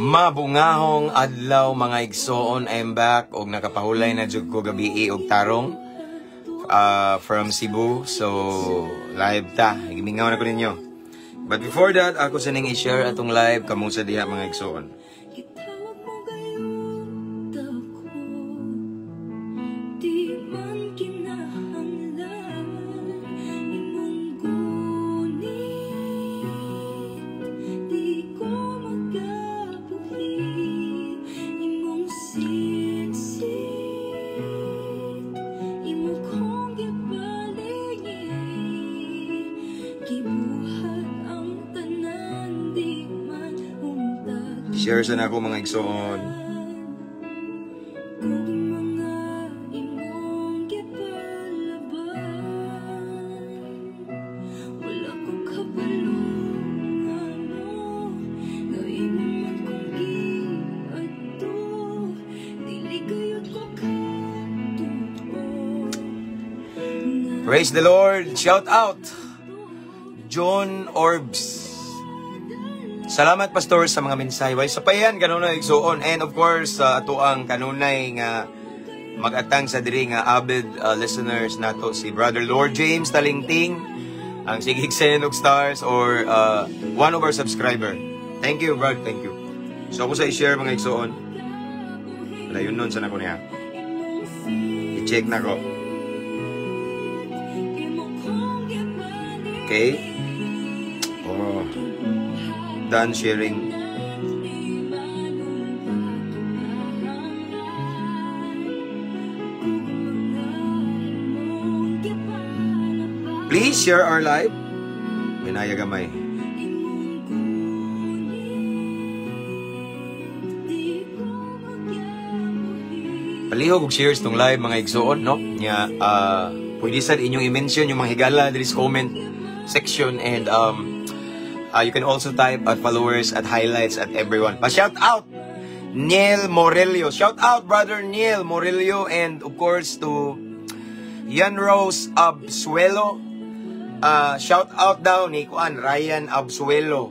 Mabungahong adlaw, mga igsoon. I'm back og nakapahulay na jud ko gabii og tarong from Cebu. So live ta. Gimingaw na ko ninyo. But before that, ako sa ning i-share atong live kamo sa diha, mga igsoon. Gitawag mo gayud ako. Di man kinahanglan imong gunit. Di ko magabuhi imong sitsit. Imo kong gipalingi. Gibuhat ang tanan. Di man untag. Share sa nako, mga igsoon. Kung mga imong gipalaban, wala ko kabalo ngano nga imo man kong giadto. Dili gayud ko katuo. Praise the Lord. Shout out John Orbs. Salamat, Pastor, sa mga mensahe. Way sa payan kanunay, igsoon, and of course ato ang kanunay nga magatang sa diri nga avid listeners nato, si Brother Lord James Talingting, ang sigig send og stars or one of our subscriber. Thank you, brad. Thank you. So ako sa i-share, mga igsoon. Wala yun nun sa nako niya. I-check na ko. Imo kong gipalingi. Okay? Oh. Done sharing. Di man kinahanglan kung mga imong gipalaban. Please share our live. Minaya gamay. Imong gunit. Di ko magabuhi. Palihog og shares tong live, mga igsoon, no? Nya pwede sad inyong i-mention yung mga higala diri sa comment section and you can also type @followers, @highlights, @everyone. Pa shout out Neil Morello. Shout out, Brother Neil Morello, and of course to Yan Rose Absuelo. Shout out daw ni Kuan Ryan Absuelo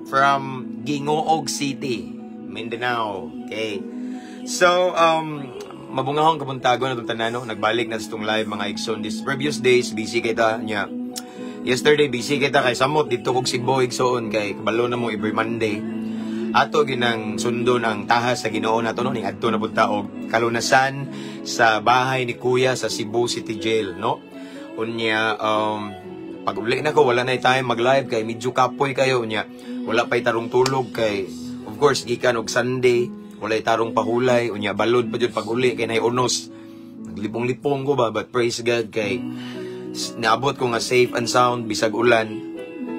from Gingoog City, Mindanao. Okay. So, mabungahong kabuntagon na itong tanan, no? Nagbalik na sa itong live, mga igsoon. This previous days, busy kita niya. Yesterday, busy kita kay samot dito kog Cebu, igsoon, kay kabalo na mo every Monday. Ato ginang sundon ang tahas sa Ginoo nato, no, ning adto na punta og kalunasan sa bahay ni Kuya sa Cebu City Jail, no? Unya pag uli na ko, wala na time mag-live kay medyo kapoy kayo. Unya wala pa'y tarong tulog kay of course gikan og Sunday, walay tarong pahulay. Unya balod pa jud pag uli kay nay unos, naglipong-lipong ko ba. But praise God kay naabot ko nga safe and sound bisag ulan.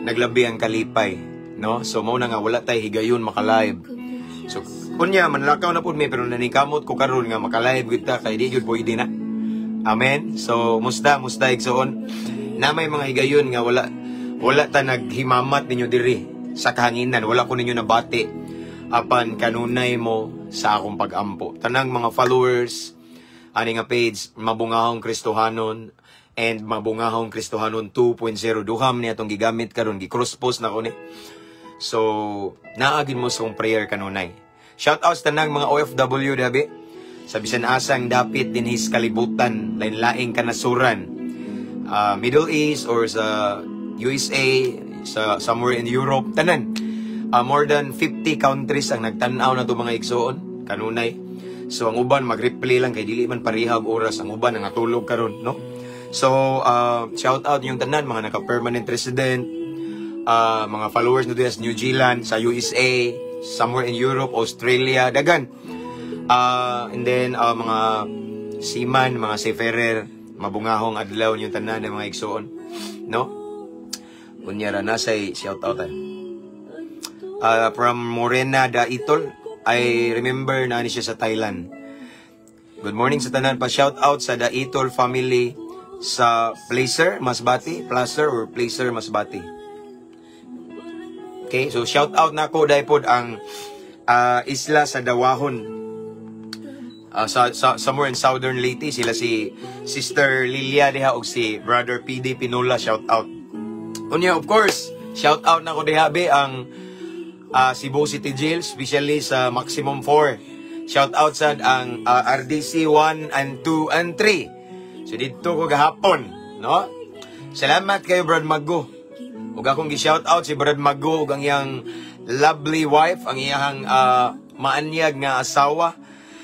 Naglabi ang kalipay, no? So mao na nga wala tay higayon maka-live. So kunya manlakaw na pud mi, pero naningkamot ko karon nga maka-live gud ta kay di gyud pwede na. Amen. So musta, musta, igsoon? Na may mga higayon nga wala ta naghimamat ninyo diri sa kahanginan, wala ko ninyo nabati apan kanunay mo sa akong pagampo. Tanang mga followers ani nga page, Mabungahong Kristohanon and Mabungahong Kristohanon 2.0, duham ni atong gigamit karon, gi-cross post na ko ni. So naagin mo sa akong prayer kanunay. Shout out sa tanang mga OFW dabi sa bisan asang dapit dinhi sa kalibutan, lain-laing kanasuran, Middle East or sa USA, sa somewhere in Europe, tanan. More than 50 countries ang nagtan-aw na to, mga igsoon, kanunay. So ang uban mag-replay lang kay dili man pareha og oras, ang uban ang natulog karon, no? So shout out yung tanan mga naka-permanent resident, mga followers no sa New Zealand, sa USA, somewhere in Europe, Australia, dagan. And then mga seaman, mga seafarer, mabungahong adlaw yung tanan ng mga igsoon, no? Unya ra nasay shout out ay. From Morena da Itol, I remember na ni siya sa Thailand. Good morning sa tanan pa. Shout out sa Da Itol family sa Placer, Masbate, Placer or Placer, Masbate. Okay, so shout out na ko dahil pod ang isla sa Dawahon. Sa somewhere in Southern Leyte, sila si Sister Lilia diha og si Brother PD Pinula, shout out. Unya, of course, shout out na ko diha be ang Cebu City Jail, especially sa Maximum 4. Shout out sad ang RDC 1 and 2 and 3. So didto ko gahapon, no? Salamat kayo, Brad Mago. Ug akong gi-shout out si Brad Mago ug ang iyang lovely wife, ang iyang maanyag nga asawa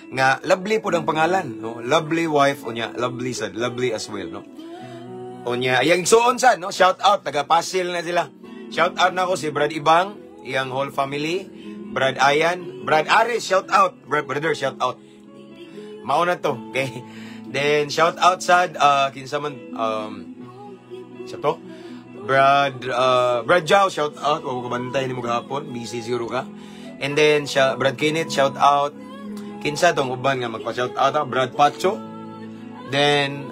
nga lovely pod ang pangalan, no? Lovely wife unya, lovely sad, lovely as well, no? Unya, iyang igsuon sad, no? Shout out taga Pasil na sila. Shout out nako si Brad Ibang, iyang whole family, Brad Ayan, Brad Aris, shout out, Brad, brother, shout out. Mao na to, okay? Then shout out sad kinsa man sa to? Brad Jao, shout out. Wa ko kabantay nimo gahapon, busy siguro ka. And then siya Brad Kenneth, shout out. Kinsa tong uban nga magpa-shout out, ah? Brad Pacho. Then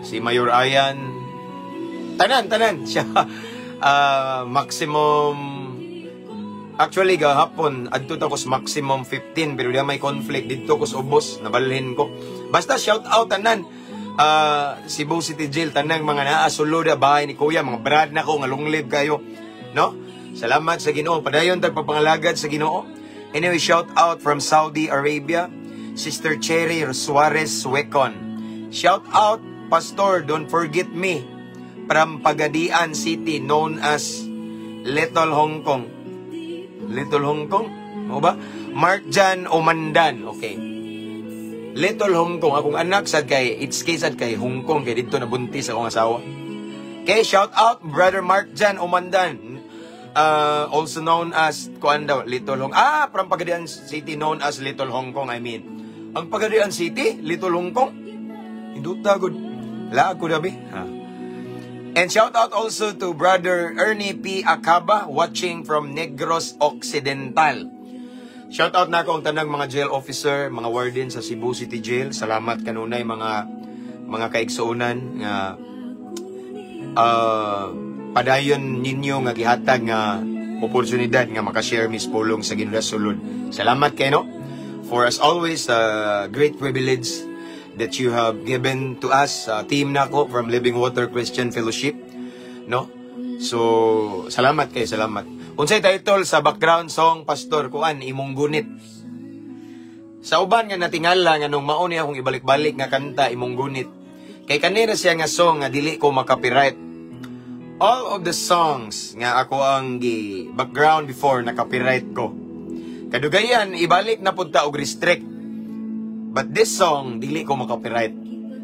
si Mayor Ayan, tanan tanan siya maximum. Actually, gahapon adto ta ko sa maximum 15 pero di may conflict didto ko sa ubos, nabalhin ko. Basta shout out tanan Cebu City Jail, tanang mga naa sulod bahay ni Kuya, mga brad na ko nga long live kayo, no? Salamat sa Ginoo, padayon tag pagpangalagad sa Ginoo. Anyway, shout out from Saudi Arabia, Sister Cherry Suarez Wekon. Shout out, Pastor, don't forget me, from Pagadian City, known as Little Hong Kong. Little Hong Kong? Mao ba? Mark Jan Omandan. Okay. Little Hong Kong. Akong anak sad kay, it's sad kay Hong Kong, kay didto nabuntis akong asawa. Okay, shout out, Brother Mark Jan Omandan. Also known as, kuan daw, Little Hong. Ah, from Pagadian City, known as Little Hong Kong, I mean. Ang Pagadian City, Little Hong Kong? Induta, good. Laag ko dabi. Ha. And shout out also to Brother Ernie P. Acaba, watching from Negros Occidental. Shout out nako ang tanang mga jail officer, mga warden sa Cebu City Jail. Salamat kanunay mga kaigsuonan nga padayon ninyo nga gihatag nga oportunidad nga makashare mi sa pulong sa Ginoo sulod. Salamat kay, no? For as always, great privilege that you have given to us, team nako from Living Water Christian Fellowship, no? So, salamat kay, salamat. Unsay title sa background song, Pastor? Kuan, "Imong Gunit." Sa uban nga natingala nga nung mao ni akong ibalik-balik nga kanta, "Imong Gunit." Kay kanira siya nga song nga dili ko ma-copyright. All of the songs nga ako ang gi background before, na copyright ko. Kadugayan ibalik na pud ta og restrict. But this song, dili ko ma-copyright.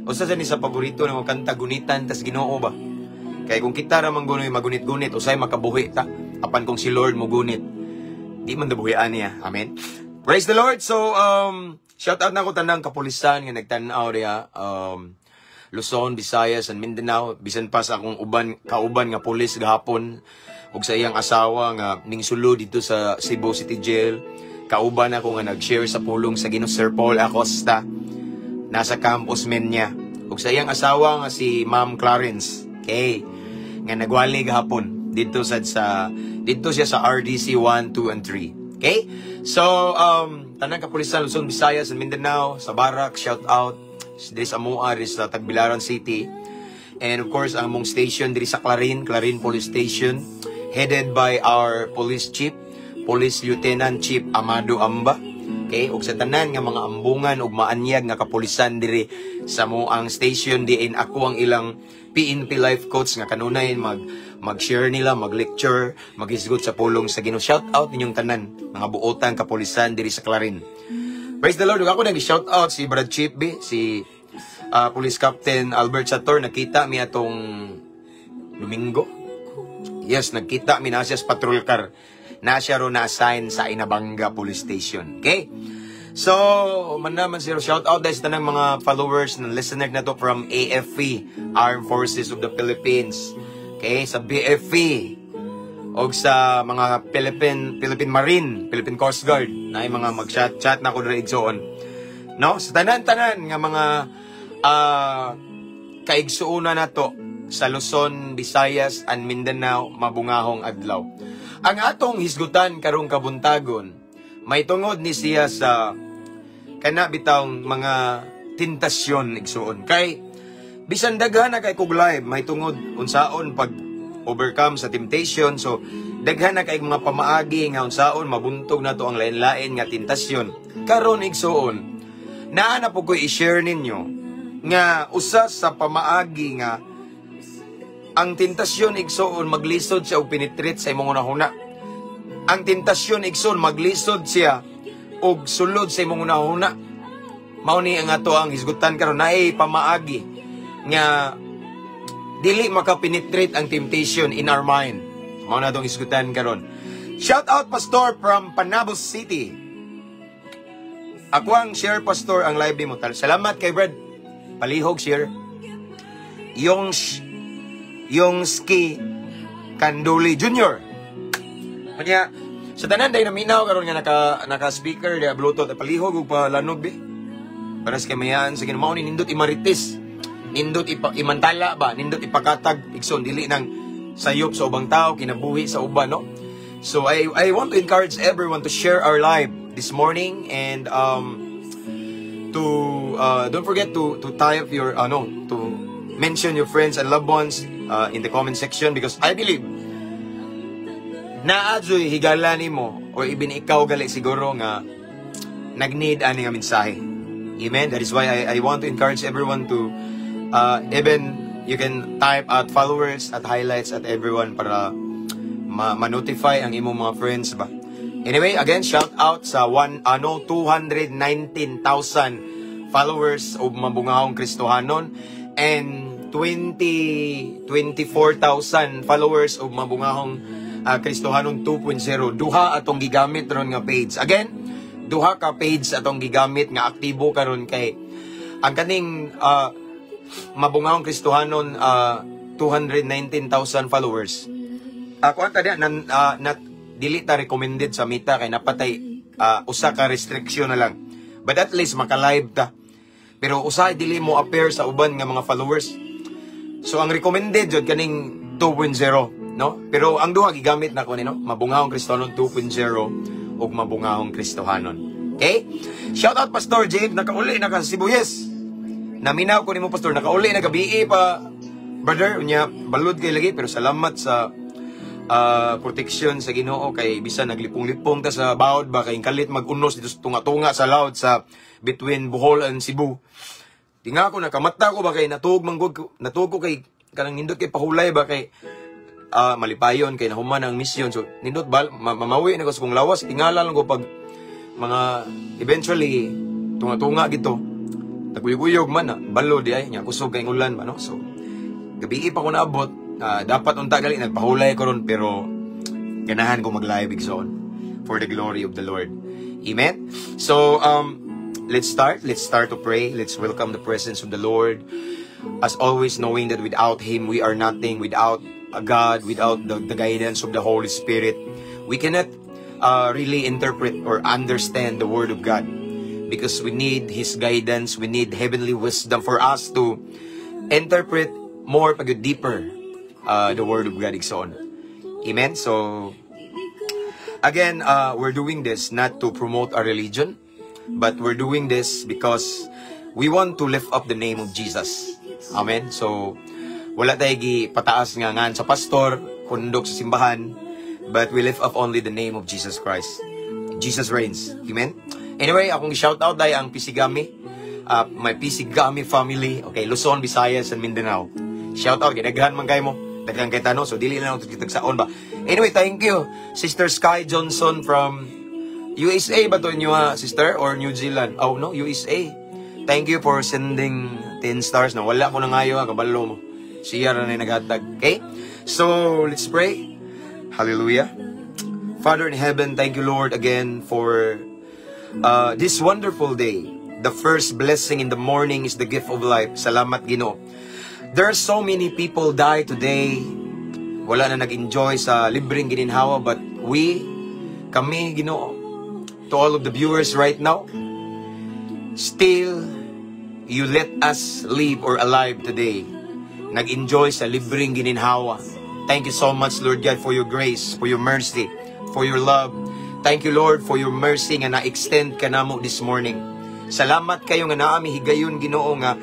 Usa sa ni sa paborito nga kanta, gunitan tas Ginoo ba. Kay kung kita ra man gunoy magunit-gunit, usay makabuhi ta. Apan kung si Lord mo gunit, di man nabuhian niya. Amen. Praise the Lord. So, shout out nako tanang kapulisan nga nagtan-aw diha. Luzon, Visayas, and Mindanao. Bisan pa sa akong uban, kauban nga pulis gahapon ug sa iyang asawa nga ning sulo didto sa Cebu City Jail. Kauban ako nga nag-share sa pulong sa Ginoo, Sir Paul Acosta. Nasa Camp Osmeña. Ug sa iyang asawa nga si Ma'am Clarence. Okay. Nga nagwali gahapon didto sa didto siya sa RDC 1, 2 and 3. Okay? So, tanang kapulisan Luzon, Visayas, and Mindanao, sa Barak, shout out. Diri sa Mua, diri sa Tagbilaran City. And of course, ang among station diri sa Clarin, Clarin Police Station, headed by our police chief, Police Lieutenant Chief Amado Amba. Okay, ug sa tanan nga mga ambungan ug maanyag nga kapulisan diri sa among station diin ako ang ilang PNP life coach nga kanunay mag-share nila, mag-lecture, maghisgot sa pulong sa Ginoo. Shout out ninyong tanan, mga buotang kapulisan diri sa Clarin. Praise the Lord. Ug ako nag shout out si Brad Chief B, si Police Captain Albert Sator. Nakita mi atong Domingo. Yes, nagkita mi na siya sa patrol car. Na siya ro na-assign sa Inabanga Police Station. Okay? So, man naman zero shout out dahil sa tanang mga followers ng listener na to from AFP, Armed Forces of the Philippines. Okay, sa BFP, og sa mga Philippine Philippine Marine, Philippine Coast Guard, na yung mga mag-chat chat na ko diri, igsoon. No? Sa tanan-tanan nga mga kaigsuonan nato sa Luzon, Visayas, and Mindanao, mabungahong adlaw. Ang atong hisgutan karong kabuntagon, may tungod ni siya sa kana bitawng mga tentasyon, igsuon. Kay bisan daghan na kay kog live, may tungod unsaon pag Overcome sa temptation. So daghan na kay mga pamaagi nga unsaon mabuntog nato ang lain-lain nga tentasyon. Karon, igsuon, naa na po ko i-share ninyo nga usa sa pamaagi nga ang tentasyon, igsuon, maglisod siya og penetrate sa imong hunahuna. Ang tentasyon, igsuon, maglisod siya og sulod sa imong hunahuna. Mao ni ang ato ang hisgutan karon, naay pamaagi nga dili maka-penetrate ang temptation in our mind. Mao na atong hisgutan karon. Shout out, Pastor, from Panabo City. Ako ang share, Pastor, ang live nimo. Salamat kay Brad. Palihog share. Yung Ski Kanduli Jr. Kanya sa tanan day naminaw karon nga naka speaker di Bluetooth, palihog ug palanog bi. Para sa kamayan sa Ginoo, ni nindot imarites. Nindot imantala ba, nindot ipakatag, igsoon, dili nang sayop sa ubang tao, kinabuhi sa uban, no? So I want to encourage everyone to share our live this morning and to don't forget to type your ano, to mention your friends and loved ones in the comment section because I believe naa juy higala nimo or even ikaw gali siguro nga nag-need ani nga mensahe. Amen. That is why I want to encourage everyone to even you can type at followers, at highlights, at everyone para ma-notify ang imong mga friends ba. Anyway, again, shout out sa one ano 219,000 followers of Mabungahong Kristohanon and 20 24,000 followers of Mabungahong Kristohanon 2.0. Duha atong gigamit ron nga page. Again, duha ka page atong gigamit nga aktibo karon kay ang kaning Mabungahong Kristohanon, 219,000 followers. Ako ang tadi nan not dili ta recommended sa Meta kay napatay usa ka restriction na lang. But at least maka-live ta. Pero usahay dili mo appear sa uban nga mga followers. So ang recommended jud kaning 2.0, no? Pero ang duha gigamit na ko ni, no, Mabungahong Kristohanon 2.0 ug Mabungahong Kristohanon. Okay? Shout out, Pastor James, nakauli na ka sa Sibuyes. Naminaw ko nimo, Pastor, nakauli na gabi pa, brother, unya balud kay lagi, pero salamat sa protection sa Ginoo kay bisan naglipong-lipong ta sa bawod ba kay kalit mag-unos dito sa tunga-tunga sa laot sa between Bohol and Cebu. Di nga ako nakamata ko ba kay natuog manggod ko, natuog ko kay kanang nindot kay pahulay ba kay malipayon kay nahuman ang mission. So nindot bal mamawi na ko sa kong lawas, tingala lang ko pag mga eventually tunga-tunga gito. Naguyog-uyog man na, balo di ay, nya kusog kay ulan ba, no? So gabi pa ko naabot, dapat unta gali nagpahulay ko ron, pero ganahan ko mag-live, igsoon, for the glory of the Lord. Amen. So let's start. Let's start to pray. Let's welcome the presence of the Lord. As always, knowing that without Him we are nothing. Without a God, without the guidance of the Holy Spirit, we cannot really interpret or understand the Word of God. Because we need His guidance, we need heavenly wisdom for us to interpret more pag deeper the Word of God, igsoon. Amen? So, again, we're doing this not to promote our religion, but we're doing this because we want to lift up the name of Jesus. Amen? So, wala tayo gi pataas nga ngan sa pastor, kundok sa simbahan, but we lift up only the name of Jesus Christ. Jesus reigns. Amen? Anyway, akong shout out ay ang Pisigami, my Pisigami family, okay, Luzon, Visayas, and Mindanao. Shout out, kay man kay mo. Daghan kay tano, so dili na lang tagsaon ba. Anyway, thank you, Sister Sky Johnson from USA ba to inyo ha, sister? Or New Zealand? Oh, no, USA. Thank you for sending 10 stars. No, wala ko na ngayo, ha, kabalo mo. Siya ra na naghatag. Okay? So, let's pray. Hallelujah. Father in heaven, thank you, Lord, again for this wonderful day. The first blessing in the morning is the gift of life. Salamat, Ginoo. There are so many people die today. Wala na nag-enjoy sa libreng gininhawa, but we, kami, Ginoo, to all of the viewers right now, still, you let us live or alive today. Nag-enjoy sa libreng gininhawa. Thank you so much, Lord God, for your grace, for your mercy, for your love. Thank you, Lord, for your mercy nga na-extend ka namo this morning. Salamat kayo nga naami higayon, Ginoo, nga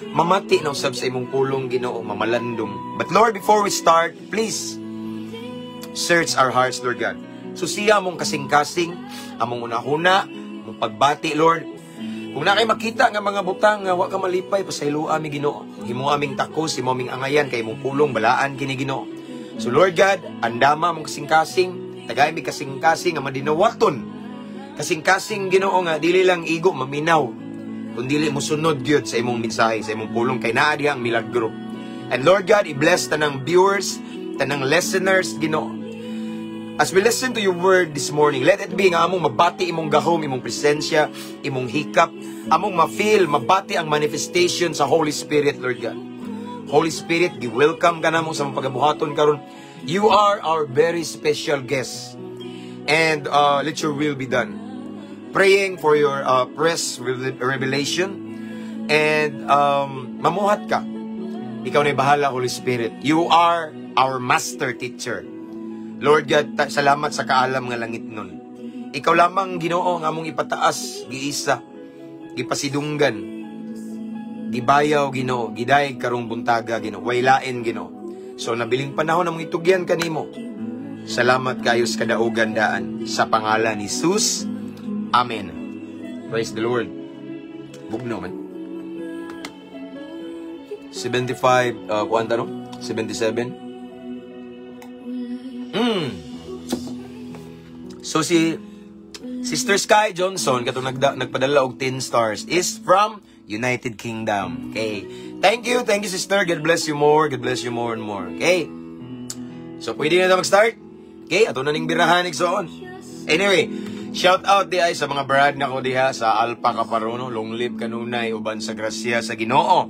mamati na usab sa imong pulong, Ginoo, mamalandong. But Lord, before we start, please Search our hearts, Lord God. Susiha among kasing-kasing, among unahuna, among pagbati, Lord. Kung naa kay makita nga mga butang nga wa ka malipay, pasayloa mi, Ginoo. Himo aming takos, himo aming angayan kay imong pulong balaan kini, Ginoo. So Lord God, andama among kasing-kasing, tagay mi kasing-kasing nga madinawaton. Kasing-kasing, Ginoo, nga dili lang igo maminaw, kundili mosunod gyud sa imong mensahe, sa imong pulong kay naa diha ang milagro. And Lord God, i-bless tanang viewers, tanang listeners, Ginoo. As we listen to your word this morning, let it be nga among mabati imong gahom, imong presensya, imong hikap, among ma-feel, mabati ang manifestation sa Holy Spirit, Lord God. Holy Spirit, gi-welcome ka namo sa among pagabuhaton karon. You are our very special guest. And let your will be done. Praying for your press revelation and mamuhat ka. Ikaw na bahala, Holy Spirit. You are our master teacher. Lord God, salamat sa kaalam nga langit nun. Ikaw lamang, Ginoo, ang among ipataas, giisa, gipasidunggan, gibayaw, Ginoo, gidayeg karong buntaga, Ginoo, way lain, Ginoo. So nabiling panahon among itugyan kanimo. Salamat kayo sa kadaugan daan sa pangalan ni Jesus. Amen. Praise the Lord. Bugno man. 75, kuan no? 77. So si Sister Sky Johnson, katong nagpadala og 10 stars, is from United Kingdom. Okay. Thank you, sister. God bless you more. God bless you more and more. Okay. So pwede na ta mag-start? Okay, ato na ning birahan, igsoon. Anyway, shout out di ay sa mga brad nako diha sa Alpha Kaparono, long live kanunay uban sa grasya sa Ginoo.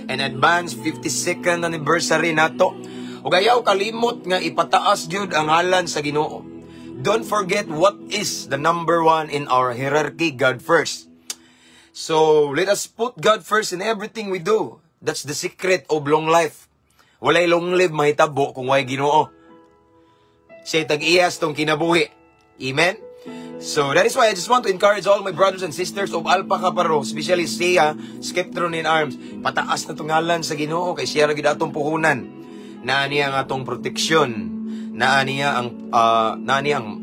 And advance 52nd anniversary nato. Ug ayaw kalimot nga ipataas gyud ang ngalan sa Ginoo. Don't forget what is the number one in our hierarchy, God first. So, let us put God first in everything we do. That's the secret of long life. Walay long live mahitabo kung way Ginoo. Siya tag-iyas tong kinabuhi. Amen? So, that is why I just want to encourage all my brothers and sisters of Alpha Kaparo, especially siya, Skeptron in Arms, pataas na tungalan sa Ginoo kay siya ra gyud atong puhunan. Naa niya ang atong proteksyon. Naa niya ang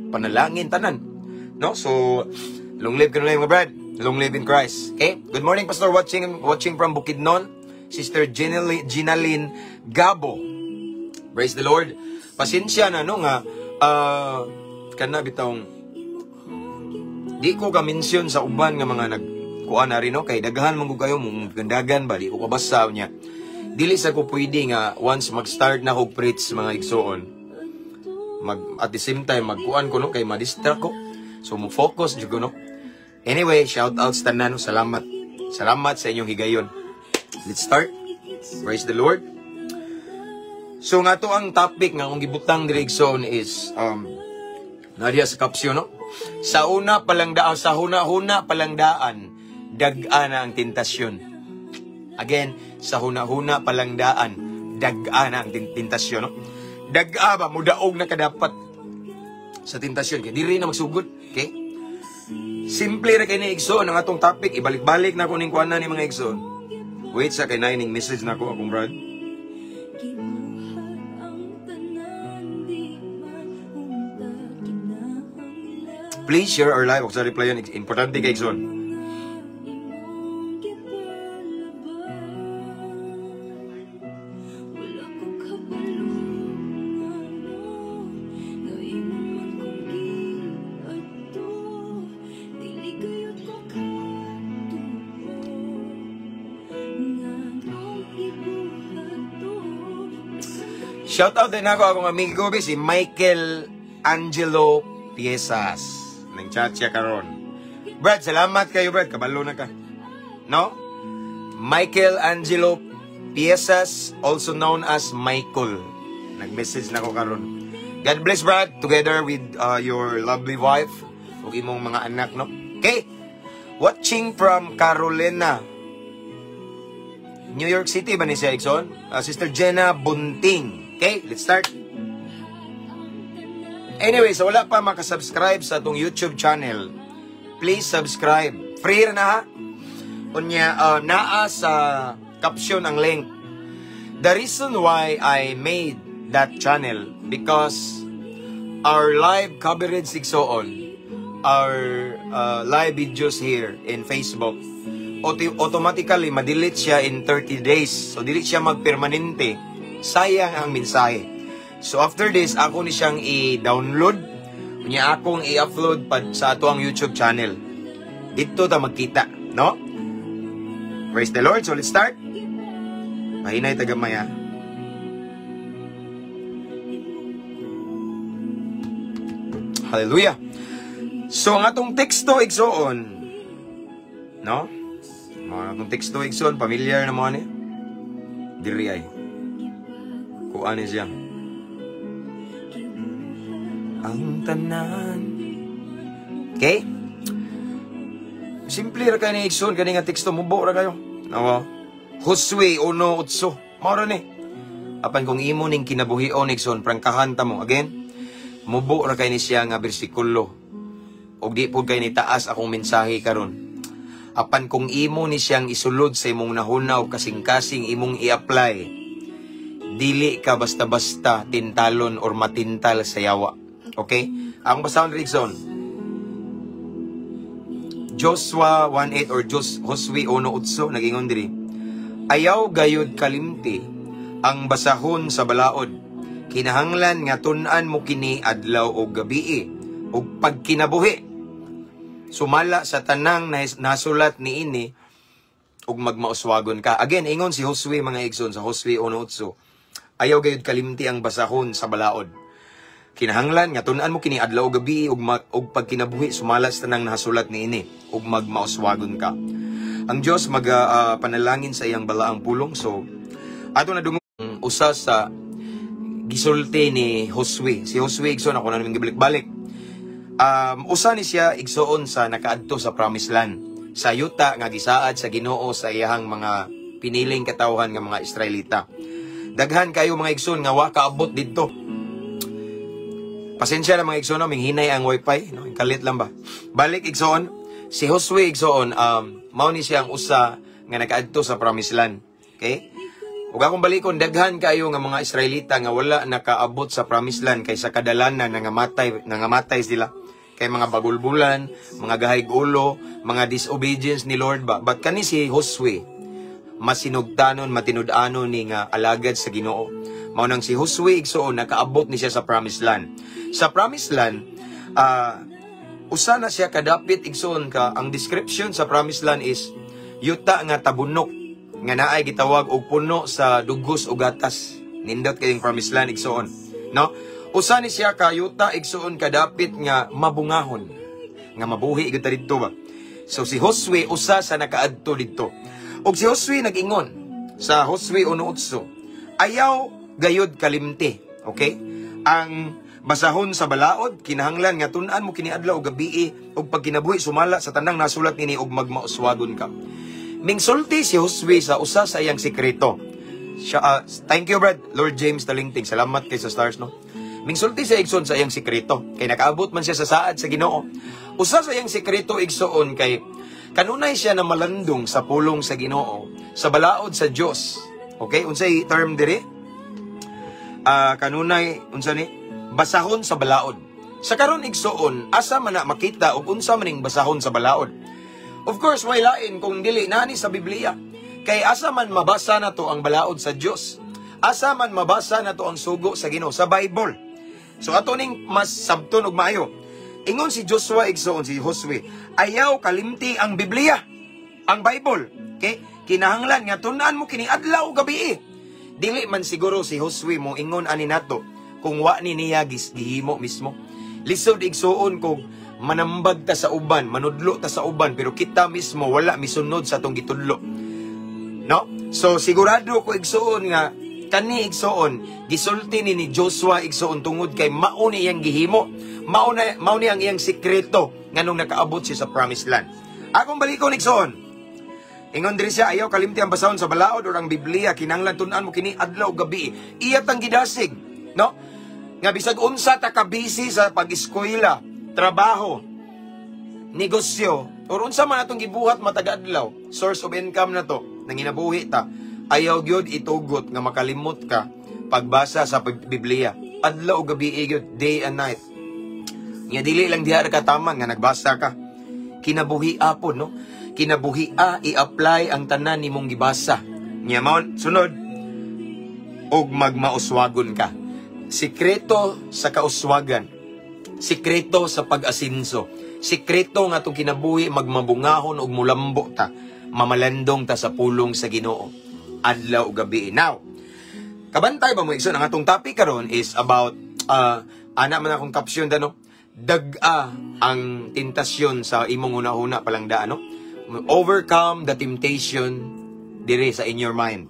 panalangin tanan. No? So, long live kanunay, mga brad. Long live in Christ. Okay? Good morning, Pastor, watching from Bukidnon. Sister Ginaline Gabo. Praise the Lord. Pasensya na no nga kana bitawng di ko ka-mention sa uban nga mga nag kuan na rin no kay daghan man gud kayo mong gandagan ba, di ko kabasa niya. Dili sa ko pwede nga once mag-start na og preach, mga igsoon, mag at the same time magkuan ko no kay ma-distract ko. So mo focus jud ko no. Anyway, shout out sa tanan no. Salamat, salamat sa inyong higayon. Let's start. Praise the Lord. So nga to ang topic nga akong gibutang diri, igsoon, is naa diha sa caption no. Sa una palang daan, sa huna-huna palang daan, dag-a na ang tentasyon. Again, sa huna-huna palang daan, dag-a na ang tentasyon no. Dag-a ba, mudaog na kadapat sa tentasyon kay diri na magsugod, okay? Simple ra kay ni, igsoon, ang atong topic. Ibalik-balik na ko ning kuan ni, mga igsoon. Wait sa kay ning message na ko akong brad. Gibuhat ang tanan, di man unta kinahanglan. Please share our live. Sa reply yun, importante kay, igsoon. Imong gipalaban. Wala ko kabalo ngano nga imo man kong giadto. Dili gayud ko katuo nganong gibuhat to. Bisan Shout out din ako akong amigo be, si Michael Angelo Piesas. Nang chat siya karon. Brad, salamat kayo, Brad. Kabalo na ka. No? Michael Angelo Piesas, also known as Michael. Nag-message na ko karon. God bless, Brad, together with your lovely wife ug imong mga anak, no? Okay. Watching from Carolina, New York City ba ni siya, igsoon? Sister Jenna Bunting. Okay, let's start. Anyway, so wala pa makasubscribe sa atong YouTube channel, please subscribe. Free ra na ha. Unya, naa sa caption ang link. The reason why I made that channel because Our live coverage, igsoon, our live videos here in Facebook, automatically ma-delete siya in 30 days. So dili siya magpermanente. Sayang ang mensahe. So after this, ako ni siyang i-download. Unya akong i-upload pa sa ato ang YouTube channel. Dito ta magkita, no? Praise the Lord. So let's start. Mahinay ta gamay ha. Hallelujah. So ang atong teksto, igsoon, no? Mga atong teksto, igsoon, familiar na mo ni. Diri ay. Kuan ni siya. Ang tanan. Okay? Simple ra kay ni, igsoon, kani nga teksto, mubo ra kayo. No? Josue 1:8. Mao ra ni. Apan kung imo ning kinabuhion, igsoon, prangkahan ta mo. Again, mubo ra kay ni siya nga bersikulo. Og di pud kay ni taas akong mensahe karon. Apan kung imo ni siyang isulod sa imong nahunaw, kasing-kasing imong i-apply, dili ka basta-basta tintalon or matintal sa yawa. Okay? Ang basahon diri, igsoon. Joshua 1:8 or Josue 1:8, nagingon diri. "Ayaw gayud kalimti ang basahon sa balaod. Kinahanglan nga tun-an mo kini adlaw o gabii ug pagkinabuhi. Sumala sa tanang nasulat niini ug magmauswagon ka." Again, ingon si Josue, mga igsoon, sa Josue 1:8. Ayaw gayud kalimti ang basahon sa balaod. Kinahanglan nga tun-an mo kini adlaw o gabi ug pagkinabuhi sumala sa tanang nasulat niini ug magmauswagon ka. Ang Dios maga panalangin sa iyang balaang pulong. So ato na dungog usa sa gisulti ni Josue. Si Josue, igsoon, ako na namin gibalik-balik. Usa ni siya, igsoon, sa nakaadto sa Promised Land. Sa yuta nga gisaad sa Ginoo sa iyahang mga piniling katawhan nga mga Israelita. Daghan kayo, mga igsoon, nga wa kaabot didto. Pasensya na, mga igsoon, no, minghinay ang wifi, no, kalit lang ba. Balik, igsoon, si Josue, igsoon, mao ni siya ang usa nga nakaadto sa Promised Land. Okay? Ug akong balikon, daghan kayo nga mga Israelita nga wala nakaabot sa Promised Land kay sa kadalanan nangamatay sila. Kay mga bagulbulan, mga gahig ulo, mga disobedience ni Lord ba. But kani si Josue, masinugtanon, matinud-anon ni nga alagad sa Ginoo. Mao nang si Josue, igsoon, nakaabot ni siya sa Promised Land. Sa Promised Land, usa na siya kadapit, igsoon, ka ang description sa Promised Land is yuta nga tabunok nga naay gitawag og puno sa dugos o gatas. Nindot kayong Promised Land, igsoon, no? Usa ni siya ka yuta, igsoon, kadapit nga mabungahon, nga mabuhi gyud ta didto ba. So si Josue usa sa nakaadto didto. Og si Josue nag-ingon sa Josue 1:8, "Ayaw gayud kalimti," okay? "Ang basahon sa balaod, kinahanglan nga tun-an mo kini adlaw o gabii ug pagkinabuhi sumala sa tanang nasulat nini ug magmauswagon ka." Mingsulti si Josue sa usa sa iyang sekreto. Siya, thank you, Brad. Lord James Talingting. Salamat kay sa stars, no? Mingsulti sa igsoon sa iyang sekreto. Kay nakaabot man siya sa saad sa Ginoo. Usa sa iyang sekreto, igsoon, kay kanunay siya na malandong sa pulong sa Ginoo, sa balaod sa Dios. Okay? Unsay term diri? Kanunay unsa ni? Basahon sa balaod. Sa karon, igsoon, asa man na makita ug unsa man ning basahon sa balaod? Of course, way lain kung dili nani sa Biblia. Kay asa man mabasa na to ang balaod sa Dios? Asa man mabasa na to ang sugo sa Ginoo? Sa Bible. So ato ning mas sabton og maayo. Ingon si Joshua, igsoon, si Josue, "Ayaw kalimti ang Biblia, ang Bible." Okay? "Kinahanglan nga tun-an mo kini adlaw gabi." Dili man siguro si Josue mo ingon ani nato kung wa ni niya gihimo mismo. Lisod, igsuon, kung manambag ta sa uban, manudlo ta sa uban, pero kita mismo wala misunod sa atong gitudlo. No? So sigurado ko, igsuon, nga kani, igsuon, gisulti ni Joshua, igsuon, tungod kay mao ni iyang gihimo. Mao ni ang iyang sikreto nganong nakaabot siya sa Promised Land. Akong balikon, igsuon. Ingon diri siya, "Ayaw kalimti ang basahon sa balaod or ang Biblia, kinahanglan tun-an mo kini adlaw gabi." Iya tang gidasig, no? Nga bisag unsa ta ka busy sa pag-eskwela, trabaho, negosyo, or unsa man atong gibuhat matag adlaw, source of income na to, nanginabuhi ta, ayaw gyud itugot nga makalimot ka pagbasa sa Biblia. Adlaw o gabi gyud, day and night. Nga dili lang diha ra ka taman nga nagbasa ka. Kinabuhi pod, no? Kinabuhi a i-apply ang tanan nimong gibasa. Nya mao sunod og magmauswagon ka. Sikreto sa kauswagan. Sikreto sa pag-asinso. Sikreto nga atong kinabuhi magmabungahon og mulambo ta. Mamalandong ta sa pulong sa Ginoo. Adlaw ug gabi. Now, kabantay ba mo, igsoon, ang atong topic karon is about ana man akong caption da, no? Dag-a ang tentasyon sa imong hunahuna palangda, no? Overcome the temptation dire sa in your mind.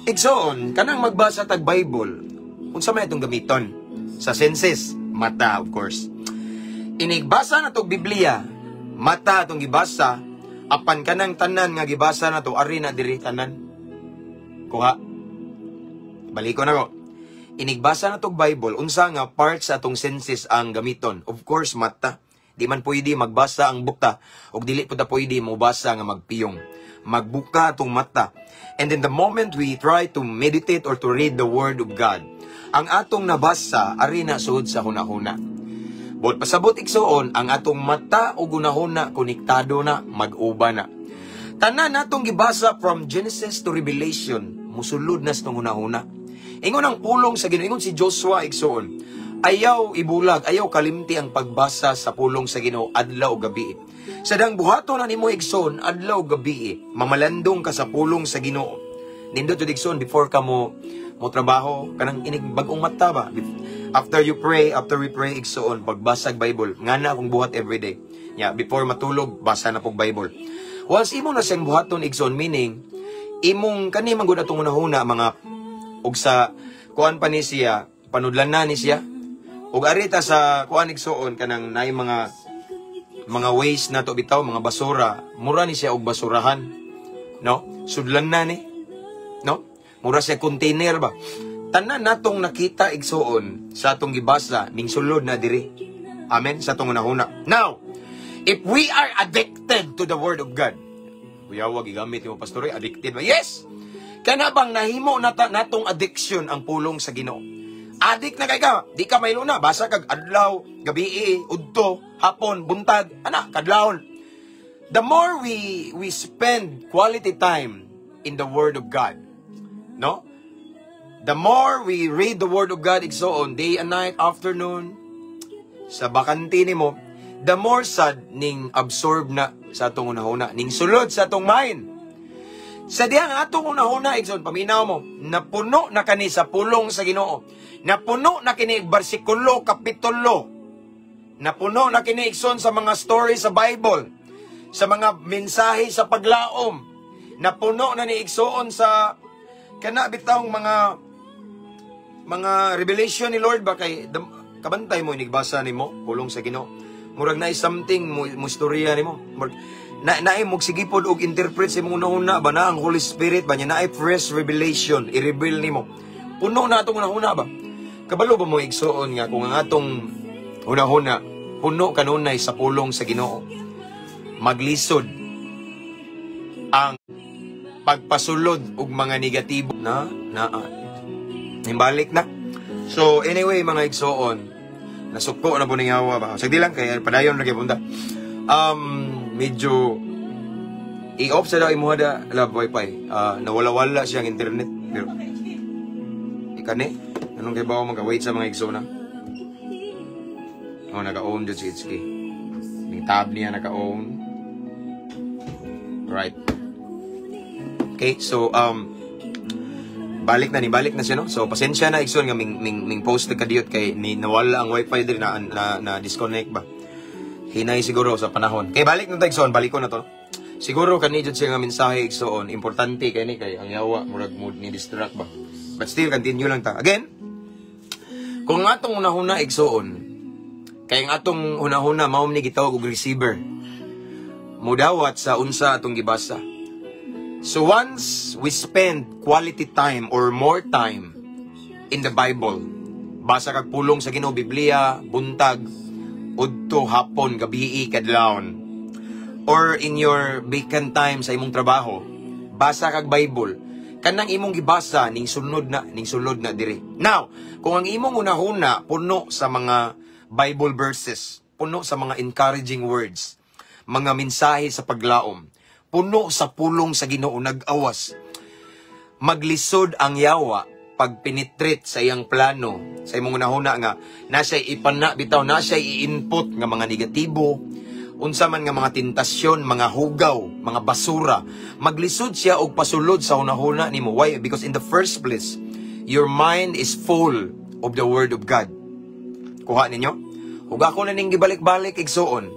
Igsoon, kanang magbasa tag Bible, unsa may atong gamiton? Sa senses, mata, of course. Inigbasa na tog Biblia, mata atong gibasa, apan kanang tanan nga gibasa na to, ari na diri tanan. Kuha. Balikon ako. Inigbasa na tog Bible, unsa nga parts sa atong senses ang gamiton? Of course, mata. Di man pwede magbasa ang bukta ug dili pud ta pwede mobasa nga magpiyong. Magbuka atong mata. And then the moment we try to meditate or to read the Word of God, ang atong nabasa ari na sud sa hunahuna. Buot pasabot, igsuon, ang atong mata ug hunahuna konektado na, mag-uba na. Tanan natong gibasa from Genesis to Revelation, musulod na sa atong hunahuna. Ingon ang pulong sa Ginoo, ingon si Joshua, igsuon, ayaw ibulag, ayaw kalimti ang pagbasa sa pulong sa Ginoo adlaw o gabi. Sa dang buhaton na nimo, igsoon, adlaw o gabi, mamalandong ka sa pulong sa Ginoo. Nindot jud, igsoon, before ka mo trabaho, kanang inig bag-ong mata ba? After you pray, after we pray, igsoon, pagbasag Bible, nga na akong buhat everyday. Yeah, before matulog, basa na pog Bible. Once imo na siyang buhaton, igsoon, meaning, imong kani man gud atong hunahuna mga ug sa kuan pa ni siya, panudlan na ni siya. Ug arita sa kuan, igsuon, kanang naay mga waste na to bitaw, mga basura, mura ni siya og basurahan, no? Sudlan na ni, no? Mura siya container ba. Tanan natong nakita, igsuon, sa atong gibasa, ning sulod na diri. Amen sa atong hunahuna. Now, if we are addicted to the Word of God, kuyawa gigamit mo, pastor, eh, addicted ba? Yes. Kana bang nahimo nata natong addiction ang pulong sa Ginoo? Adik na kay ka, di ka mahilo na, basa kag adlaw, gabi, udto, hapon, buntag, ana, kadlawon. The more we spend quality time in the Word of God, no? The more we read the Word of God, igsoon, day and night, afternoon, sa bakante nimo, the more sad ning absorb na sa atong hunahuna, ning sulod sa atong mind. Sa diha nga atong hunahuna, igsoon, paminaw mo, napuno na kani sa pulong sa Ginoo. Napuno na kini bersikulo, kapitulo. Napuno na kini, igsoon, sa mga story sa Bible, sa mga mensahe sa paglaom. Napuno na ni, igsoon, sa kana bitawng mga revelation ni Lord ba kay kabantay mo inigbasa nimo pulong sa Ginoo. Murag naay something mo istorya nimo. Murag na naay mo sige pod og interpret sa imong hunahuna ba na ang Holy Spirit ba niya naay fresh revelation i-reveal nimo. Puno na atong hunahuna ba. Kabalo ba mo, igsuon, nga kung ang atong hunahuna puno kanunay sa pulong sa Ginoo, maglisod ang pagpasulod og mga negatibo na na Nimbalik na. So anyway, mga igsoon, nasuko na po ning hawa ba. Sagdi lang kay padayon ra gyud punta. Medyo i-off sa daw imuha da love wifi. Nawala-wala siyang internet. Pero ikani anong kay bawo magka-wait sa mga igsoon na. Oh, naka-on jud si Itsuki. Yung tab niya naka-on. Right. Okay, so balik na ni balik na siya, no. So pasensya na, igsoon, nga ming post na kadiyot kay ni nawala ang wifi diri na disconnect ba. Hinay siguro sa panahon. Kay balik na ta, igsoon, balik ko na to. Siguro kani jud siya nga mensahe, igsoon, importante kay ni kay ang yawa murag mood ni distract ba. But still continue lang ta. Again, kung ang atong hunahuna, igsoon, kay ang atong hunahuna mao ni gitawag og receiver. Mudawat sa unsa atong gibasa. So once we spend quality time or more time in the Bible, basa kag pulong sa Ginoo, Biblia, buntag, udto, hapon, gabii, kadlawon, or in your vacant time sa imong trabaho, basa kag Bible, kanang imong gibasa ning sulod na diri. Now, kung ang imong hunahuna puno sa mga Bible verses, puno sa mga encouraging words, mga mensahe sa paglaom, puno sa pulong sa Ginoo, nag-awas. Maglisod ang yawa pag penetrate sa iyang plano sa imong hunahuna nga na siya ipana bitaw, na siya i-input nga mga negatibo, unsa man nga mga tentasyon, mga hugaw, mga basura. Maglisod siya og pasulod sa hunahuna nimo. Why? Because in the first place, your mind is full of the word of God. Kuha ninyo? Ug ako na ning gibalik-balik, igsuon.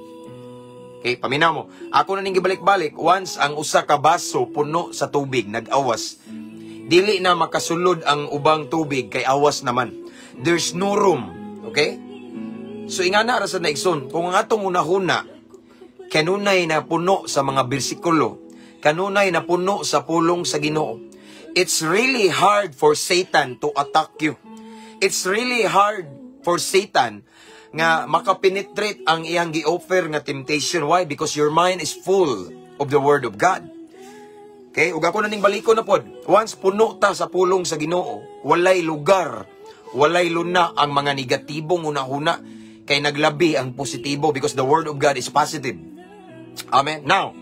Okay, paminaw mo. Ako na ning gibalik-balik, once ang usa ka baso puno sa tubig, nag-awas, dili na makasulod ang ubang tubig kay awas naman. There's no room. Okay? So ingana ra sa na, igsoon, kung ang atong hunahuna kanunay na puno sa mga bersikulo, kanunay na puno sa pulong sa Ginoo, it's really hard for Satan to attack you. It's really hard for Satan nga makapenetrate ang iyang gi-offer nga temptation. Why? Because your mind is full of the word of God. Okay? Ug ako na ning baliko na pod. Once puno ta sa pulong sa Ginoo, walay lugar, walay luna ang mga negatibong hunahuna kay naglabi ang positibo because the word of God is positive. Amen. Now,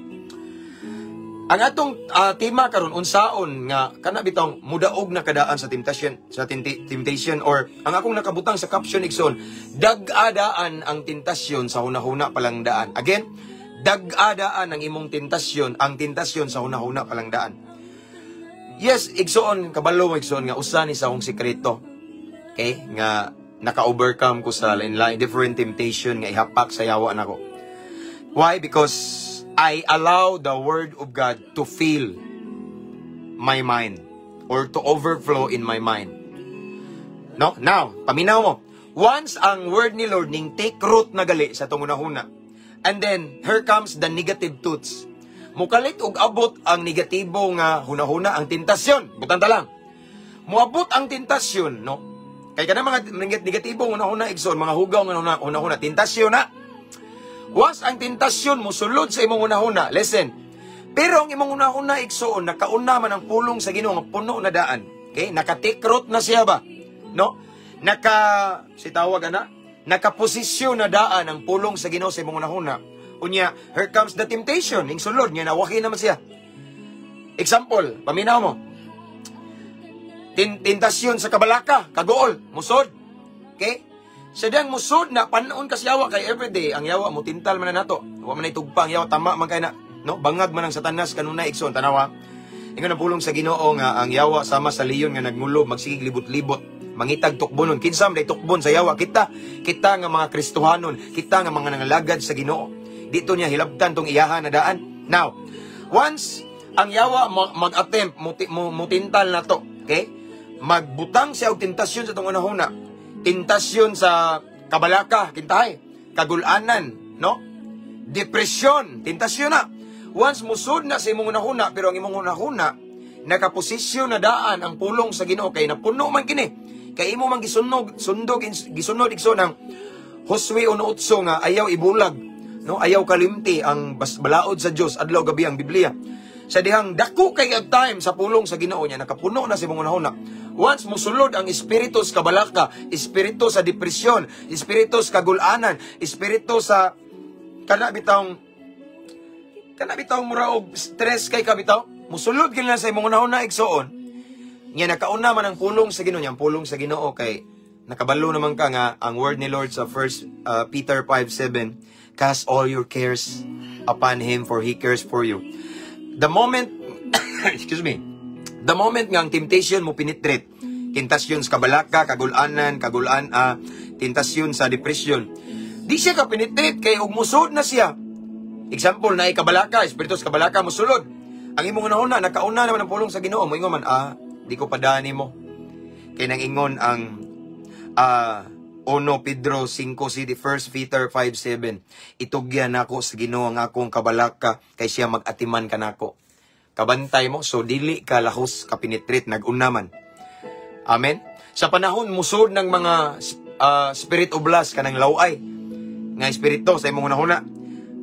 ang atong tema karon, unsaon nga kana bitong mudaog na kadaan sa temptation, sa temptation, or ang akong nakabutang sa caption, igsoon, dag-adaan ang tentasyon sa hunahuna palang daan. Again, dag-adaan ang imong tentasyon, ang tentasyon sa hunahuna palang daan. Yes, igsoon, kabalo mo, igsoon, nga usa ni sa akong sikreto. Okay? Nga naka-overcome ko sa lain-lain different temptation nga ihapak sa yawa nako. Why? Because I allow the word of God to fill my mind or to overflow in my mind. No? Now, paminaw mo. Once ang word ni Lord ning take root na gali sa atong hunahuna, and then here comes the negative thoughts. Mukalit og abot ang negatibo nga hunahuna, ang tentasyon. Butan ta lang. Muabot ang tentasyon, no? Kay kana mga negatibo nga hunahuna, igsoon, mga hugaw nga hunahuna, tentasyon na. Once ang tentasyon mosulod sa imong hunahuna, listen. Pero ang imong hunahuna, igsoon, nakauna man ang pulong sa Ginoo nga puno na daan. Okay? Naka-take root na siya ba? No? Naka si tawag ana, nakaposisyon na daan ang pulong sa Ginoo sa imong hunahuna. Unya, here comes the temptation, ning sulod nga nawaki naman siya. Example, paminaw mo. Tentasyon sa kabalaka, kaguol, musod. Okay? Sa diyang musod na panon kasi yawa kay everyday ang yawa mo tintal man na nato. Wa man nay tugpa ang yawa, tama man kay na, no? Bangag man ang Satanas kanunay, igsoon, tanawa. Ingon ang pulong sa Ginoo nga ang yawa sama sa leon nga nagmulob, magsigig libot-libot, mangitag tukbonon. Kinsa man day tukbon sa yawa? Kita, kita nga mga Kristohanon, kita nga mga nangalagad sa Ginoo. Dito niya hilabtan tong iyahan na daan. Now, once ang yawa mag-attempt mutintal na to, okay? Magbutang siya og tentasyon sa atong hunahuna. Tentasyon sa kabalaka, kintahay, kagulanan, no? Depresyon, tentasyon na. Once musud na sa imong hunahuna, pero ang imong hunahuna nakaposisyon na daan ang pulong sa Ginoo kay napuno man kini. Kay imo man gisunog, sundog gisunod, igsoon, ang Josue 1:8 nga ayaw ibulag, no? Ayaw kalimti ang balaod sa Dios, adlaw gabi ang Biblia. Sa dihang dako kay ag time sa pulong sa Ginoo niya, nakapuno na sa imong hunahuna. Once musulod ang espiritu sa kabalaka, espiritu sa depresyon, espiritu sa kagulanan, espiritu sa kana bitawng mura og stress kay kabitaw, musulod gid na sa imong hunahuna, igsoon. Nya nakauna man ang pulong sa Ginoo niya, ang pulong sa Ginoo kay nakabalo naman ka nga ang word ni Lord sa First Peter 5:7, "Cast all your cares upon him, for he cares for you." The moment, excuse me, the moment nga ang temptation mo penetrate, tentasyon sa kabalaka, kagulanan, kagulan, tentasyon sa depression, di siya ka penetrate kay og musod na siya. Example, na kabalaka, espiritu sa kabalaka mosulod. Ang imong hunahuna, nakauna naman ang pulong sa Ginoo, moingon man, "Ah, di ko padani mo. Kay nang ingon ang 1 Pedro 5 City, 1 Peter 5:7, itugyan nako sa Ginoo ang akong kabalaka kay siya mag-atiman kanako." Kabantay mo, so dili ka lahos ka penetrate, nag-una man. Amen. Sa panahon musod ng mga spirit of lust, kanang laway nga espiritu sa imong hunahuna,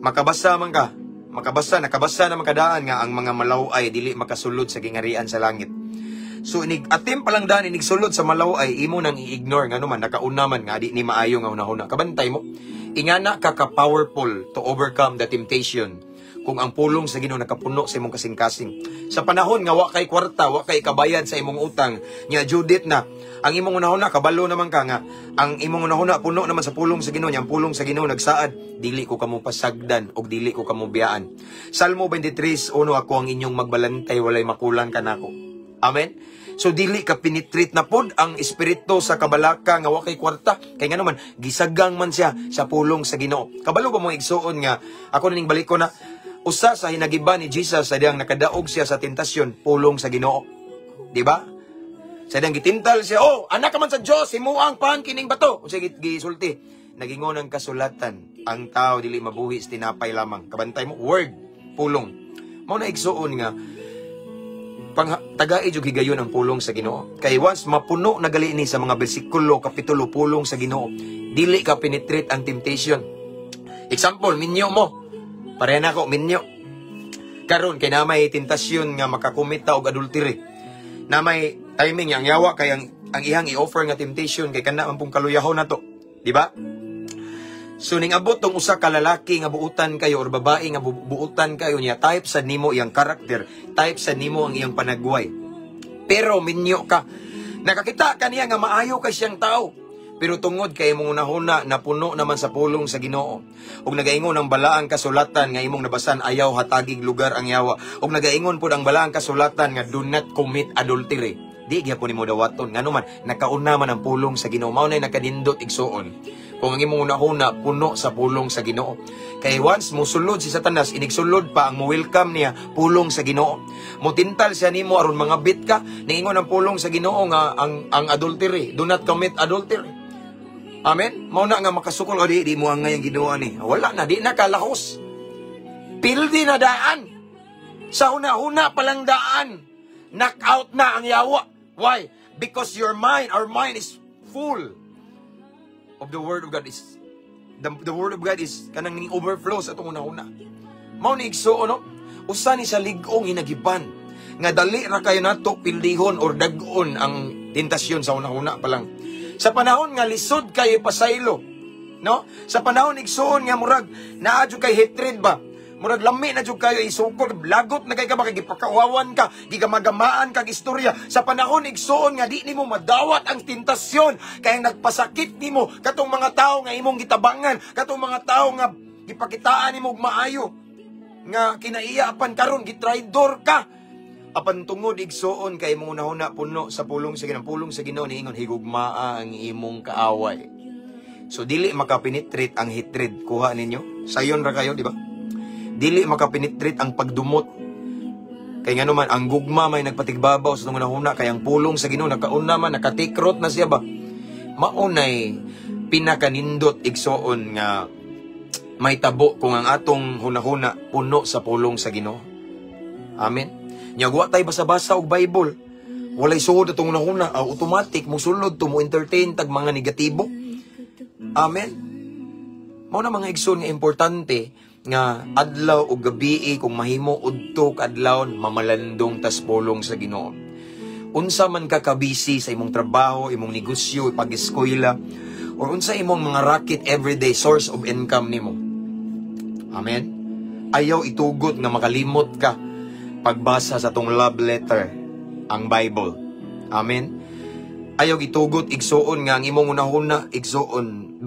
makabasa man ka, makabasa, nakabasa na makadaan nga ang mga malaway dili makasulod sa gingarian sa langit. So inig atim pa lang daan, inig sulod sa malaw-ay, imo nang i-ignore, ngano man nakauna man nga di ni maayo nga hunahuna. Kabantay mo? Ingana ka ka powerful to overcome the temptation kung ang pulong sa Ginoo nakapuno sa imong kasing-kasing. Sa panahon nga wa kay kwarta, wa kay kabayad sa imong utang, nya Judith na, ang imong hunahuna, kabalo naman ka nga ang imong hunahuna puno naman sa pulong sa Ginoo, nya ang pulong sa Ginoo nagsaad, "Dili ko kamo pasagdan og dili ko kamo biyaan." Salmo 23:1, "Ako ang inyong magbalantay, walay makulang kanako." Amen. So dili ka penetrate na pod ang espiritu sa kabalaka nga wa kay kwarta kay ngano man gisagang man siya sa pulong sa Ginoo. Kabalo ba mo, igsuon, nga ako na ning balik ko na usa sa hinagiban ni Jesus sa diyang nakadaog siya sa tentasyon, pulong sa Ginoo. Di ba? Sa diyang gitintal siya, "Oh, anak ka man sa Dios, himuang pan kining bato." Unsay gisulti? Nagingon ang kasulatan, "Ang tao dili mabuhi sa tinapay lamang." Kabantay mo? Word, pulong. Mao na, igsuon, nga pang tagai jud higayon ang pulong sa Ginoo. Kay once mapuno na gali ni sa mga bersikulo, kapitulo, pulong sa Ginoo, dili ka penetrate ang temptation. Example, minyo mo. Pareha na ako, minyo. Karon kay na may tentasyon nga makakomit ta og adultery. Na may timing ang yawa kay ang ihang i-offer nga temptation kay kana man pong kaluyahon na to. Di ba? So ning abot tong usa ka lalaki nga buutan kayo or babae nga buutan kayo niya, type sa nimo iyang karakter, type sa nimo ang iyang panagway. Pero minyo ka. Nakakita ka niya nga maayo kay siyang tao. Pero tungod kay imong hunahuna napuno naman sa pulong sa Ginoo, ug nagaingon ang balaang kasulatan nga imong nabasan, "Ayaw hatagig lugar ang yawa." Ug nagaingon pud ang balaang kasulatan nga "Do not commit adultery." Di gyapon nimo dawaton, ngano man nakauna man ang pulong sa Ginoo. Mao nay nakadindot, igsuon, kung ang imong hunahuna puno sa pulong sa Ginoo. Kay once musulod si Satanas, inigsulod pa ang mo-welcome niya, pulong sa Ginoo. Mutintal siya nimo aron mga bit ka, niingon ang pulong sa Ginoo nga ang adultery, "Do not commit adultery." Amen? Mao na nga makasukol o di mo angay ang Ginoo ni. Wala na, di na kalahos. Pildi na daan. Sa huna-huna palang daan. Knock out na ang yawa. Why? Because your mind, our mind is full of the Word of God is the Word of God is kanang ning overflow sa atong hunahuna. Mao ni, igsuon, no? Usa ni sa lig-ong hinagiban nga dali ra kayo nato pildihon or dag-on ang tentasyon sa hunahuna pa lang. Sa panahon nga lisod kayo pasaylo, no? Sa panahon, igsuon, nga murag naa jud kay hatred ba? Murag lami na jud kayo isukol, lagot na kay ka ba kay gipakauwawan ka, gigamagamaan kag istorya. Sa panahon, igsuon, nga di nimo madawat ang tentasyon kay ang nagpasakit nimo katong mga tawo nga imong gitabangan, katong mga tawo nga gipakitaan nimo og maayo nga kinaiya, apan karon gitraidor ka. Apan tungod, igsuon, kay imong hunahuna puno sa pulong sa Ginoo, pulong sa Ginoo niingon, "Higugmaa ang imong kaaway." So dili makapenetrate ang hatred, kuha ninyo. Sayon ra kayo, di ba? Dili makapenetrate ang pagdumot. Kay ngano man ang gugma may nagpatigbabaw sa hunahuna kay ang pulong sa Ginoo nakauna man, nakatikrot na siya ba. Maunay pinakanindot, igsuon, nga may tabo kung ang atong hunahuna puno sa pulong sa Ginoo. Amen. Nya wa tay basa-basa og Bible. Walay suod atong hunahuna, automatic musulod to, mo entertain tag mga negatibo. Amen. Mao na, mga igsoon, nga importante nga adlaw o gabi, kung mahimo udto kaadlawon, mamalandong tas pulong sa Ginoo. Unsa man ka kabisi sa imong trabaho, imong negosyo, pag-eskwela, or unsa imong mga racket everyday source of income nimo. Amen. Ayaw itugot nga makalimot ka pagbasa sa atong love letter, ang Bible. Amen. Ayaw itugot, igsuon, nga ang imong hunahuna, igsuon,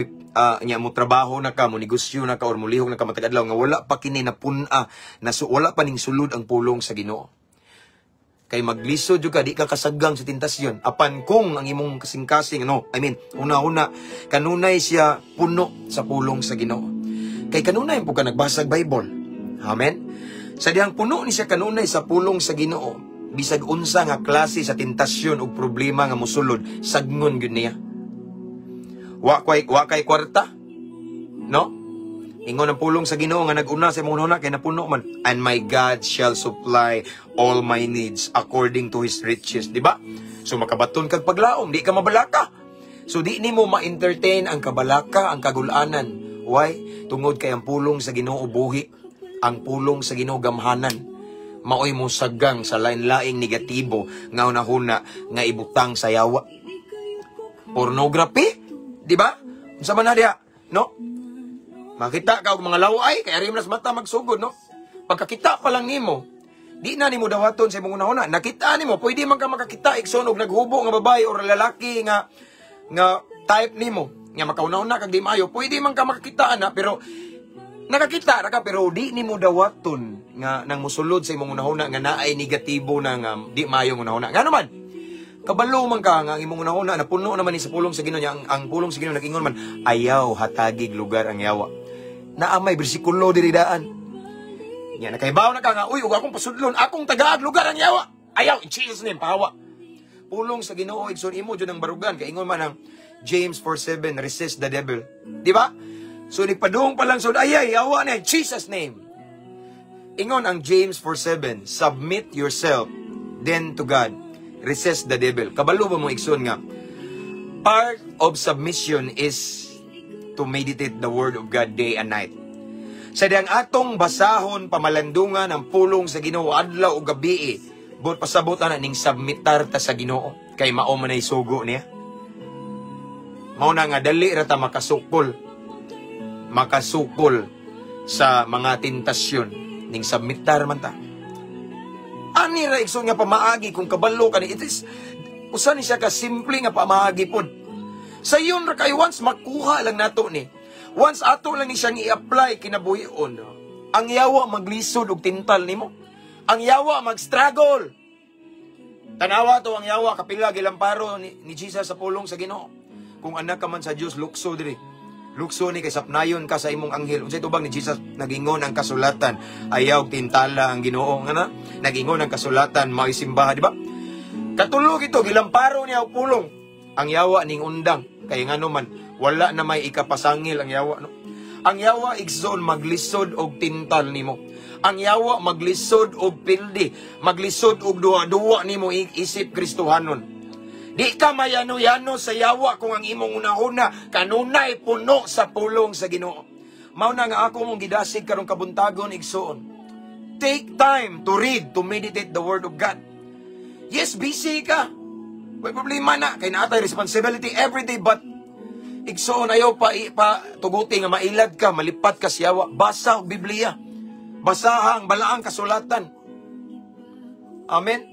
nya mo trabaho na ka, mo negosyo na ka, or mulihok na ka matag adlaw nga wala pa kini napun-a, na wala pa ning sulod ang pulong sa Ginoo. Kay maglisod jud ka, di ka kasagang sa tentasyon. Apan kung ang imong kasing-kasing, no, I mean, una-una, kanunay siya puno sa pulong sa Ginoo. Kay kanunay po ka nagbasag Bible. Amen? Sa dihang puno ni siya kanunay sa pulong sa Ginoo, bisag unsa nga klase sa tentasyon ug problema nga mosulod, sagngon gyud niya. Wa kay kwarta? No? Ingon ang pulong sa Ginoo nga nag-una sa imong hunahuna kay napuno man. "And my God shall supply all my needs according to His riches." Di ba? So makabaton kag paglaom, di ka mabalaka. So di nimo ma-entertain ang kabalaka, ang kagulanan. Why? Tungod kay ang pulong sa Ginoo buhi. Ang pulong sa Ginoo gamhanan. Maoy mosagang sa lain-laing negatibo nga hunahuna nga ibutang sa yawa. Pornography, di ba? Unsa man na diha, no? Makita ka og mga laway kay ari man sa mata magsugod, no? Pagkakita pa lang nimo, di na nimo dawaton sa imong hunahuna. Nakita nimo, pwede man ka makakita, igsoon, og naghubo nga babae or lalaki nga nga type nimo nga makahuna-huna kag di maayo, pwede man ka makakita ana, pero nakakita ra ka pero di nimo dawaton nga nang musulod sa imong hunahuna nga naay negatibo na nga di maayo hunahuna. Ngano man? Kabalo man ka nga ang imong hunahuna napuno naman ni sa pulong sa Ginoo niya. Ang pulong sa Ginoo nag-ingon man, "Ayaw hatagig lugar ang yawa." Naa may bersikulo diri daan. Nya nakaibaw na ka nga, uy, ug akong pasudlon, akong tagaag lugar ang yawa. Ayaw, in Jesus' name, pahawa. Pulong sa Ginoo, igsoon, imo jud ang barugan kay ingon man ang James 4:7, "Resist the devil." Di ba? So nagpadung pa lang so ay ay yawa na, in Jesus' name. Ingon ang James 4:7, "Submit yourself then to God. Resist the devil." Kabalo ba mo, igsoon, nga part of submission is to meditate the word of God day and night? Sa diyang atong basahon, pamalandungan ang pulong sa Ginoo adlaw ug gabi, buot pasabot ana ning submitar ta sa Ginoo kay mao man ay sugo niya. Mao na nga dali ra ta makasukol. Makasukol sa mga tentasyon ning submitar man ta. Ani ra, igsoon, nga pamaagi kung kabalo ka ni, it is usa ni siya ka simple nga pamaagi pod. Sayon ra kay once makuha lang nato ni. Once ato lang ni siyang i-apply kinabuhion, ang yawa maglisod og tintal nimo. Ang yawa mag-struggle. Tanawa to ang yawa, kapila gilamparo ni Jesus sa pulong sa Ginoo. "Kung anak ka man sa Dios, lukso diri. Lukso ni kay sapnayon ka sa imong anghel." Unsay tubag ni Jesus? "Nagingon ang kasulatan, ayaw tintala ang Ginoo." Nga na? "Nagingon ang kasulatan, mao'y simbaha," di ba? Katulog ito, gilamparo niya og pulong. Ang yawa ning undang. Kay ngano man, wala na may ikapasangil ang yawa. No? Ang yawa, igsoon, maglisod og tintal nimo. Ang yawa maglisod og pildi, maglisod og duwa-duwa nimo isip Kristohanon. Di ka mayano-yano sa yawa kung ang imong unahuna kanunay puno sa pulong sa Ginoo. Mao na nga ako mong gidasig karong kabuntagon, igsoon. Take time to read, to meditate the word of God. Yes, busy ka. May problema na kay naa tay responsibility every day, but igsoon, ayaw pa tuguti nga mailad ka, malipat ka sa yawa. Basa og Biblia. Basaha ang balaang kasulatan. Amen.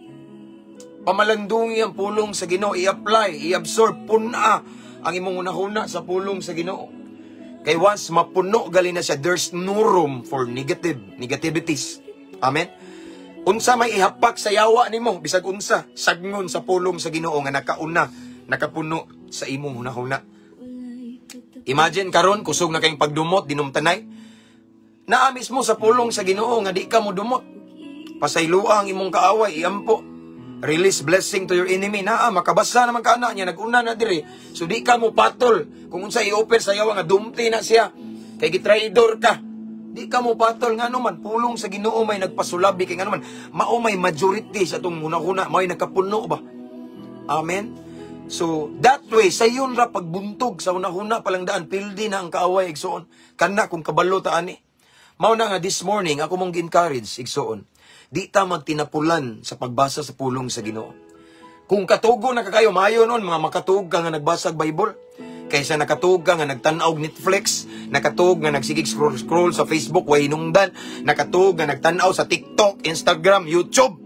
Pamalandungi ang pulong sa Ginoo, i-apply, i-absorb, puna ang imong hunahuna sa pulong sa Ginoo. Kay once mapuno gali na siya, there's no room for negativities. Amen. Unsa may ihapak sa yawa nimo, bisag unsa, sagngon sa pulong sa Ginoo nga nakauna, nakapuno sa imong hunahuna. Imagine karon kusog na kayong pagdumot, dinumtanay. Naa mismo sa pulong sa Ginoo nga di ka mo dumot. "Pasaylua ang imong kaaway, iampo. Release blessing to your enemy." Naa, makabasa naman ka ana niya, nag-una na diri. So di ka mo patol. Kung unsa i-offer sa yawa nga dumti na siya, kay gitraidor ka. Di ka mo patol, ngano man pulong sa Ginoo may nagpasulabi, kay ngano man mao may majority sa atong hunahuna, mao'y nakapuno ba. Amen. So that way, sayon ra pagbuntog sa hunahuna palang daan, pildi na ang kaaway, igsoon. Kana kung kabalo ta ani. Mao na nga this morning ako mong gi-encourage, igsoon. Di ta magtinapulan sa pagbasa sa pulong sa Ginoo. Kung katugo na kakayo, maayo nun, mga makatug ka nga nagbasag Bible. Kaysa nakatug ka nga nagtan-aw og Netflix, nakatug nga nagsigig scroll scroll sa Facebook, way hinungdan, nakatug nga nagtan-aw sa TikTok, Instagram, YouTube.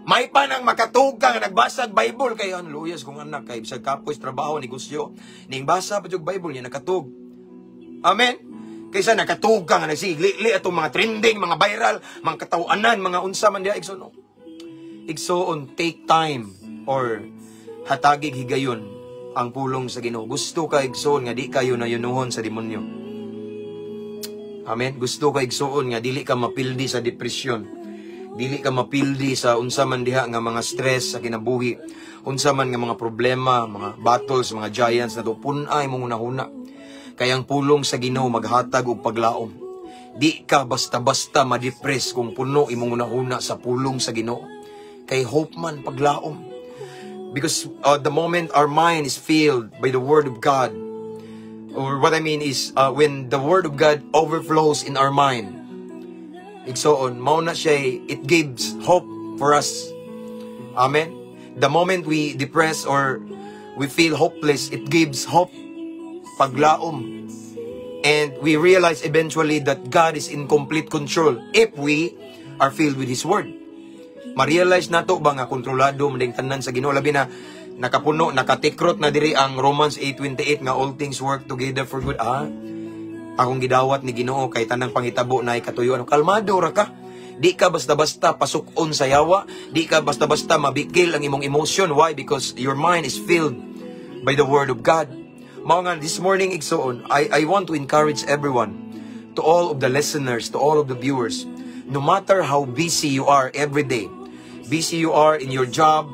May pa nang makatug ka nga nagbasag Bible kay ano luyas kung anak kay bisag kapoy sa trabaho, negosyo, ning basa pa jud Bible niya nakatug. Amen. Kaysa nakatug ka nga nagsigig li atong mga trending, mga viral, mga katawanan, mga unsa man diha, igsoon. No? Igsoon, take time or hatagig higayon ang pulong sa Ginoo. Gusto ka, igsoon, nga di kayo nayunuhon sa demonyo. Amen. Gusto ka, igsoon, nga dili ka mapildi sa depresyon. Dili ka mapildi sa unsa man diha nga mga stress sa kinabuhi. Unsa man nga mga problema, mga battles, mga giants na pun-a imong hunahuna. Kay ang pulong sa Ginoo maghatag og paglaom. Di ka basta-basta ma-depress kung puno imong hunahuna sa pulong sa Ginoo. Kay hope man, paglaom. Because the moment our mind is filled by the Word of God, or what I mean is when the Word of God overflows in our mind, Igsoon, mao na siya, it gives hope for us. Amen. The moment we depress or we feel hopeless, it gives hope, paglaom. And we realize eventually that God is in complete control if we are filled with His Word. Ma-realize nato ba nga kontrolado man ding tanan sa Ginoo, labi na nakapuno, nakatikrot na diri ang Romans 8:28 nga all things work together for good. Ah, akong gidawat ni Ginoo kay tanang panghitabo na katuyuan. Kalmado ra ka. Di ka basta-basta pasukon sa yawa, di ka basta-basta mabikil ang imong emotion. Why? Because your mind is filled by the Word of God. Mao nga this morning, igsoon, I want to encourage everyone, to all of the listeners, to all of the viewers, no matter how busy you are every day, busy you are in your job,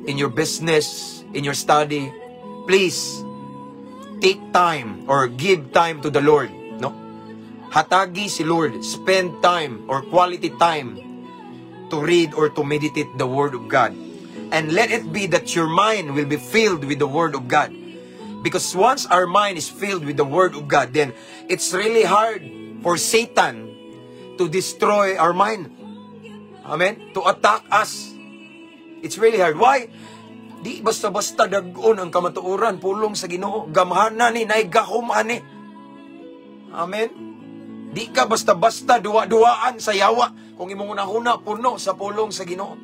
in your business, in your study, please take time or give time to the Lord, no? Hatagi si Lord, spend time or quality time to read or to meditate the Word of God. And let it be that your mind will be filled with the Word of God. Because once our mind is filled with the Word of God, then it's really hard for Satan to destroy our mind. Amen? To attack us. It's really hard. Why? Di basta-basta dag-on ang kamatuoran, pulong sa Ginoo. Gamhana ni, naay gahom ani. Amen? Di ka basta-basta duwa-duwaan sa yawa kung imong hunahuna puno sa pulong sa Ginoo.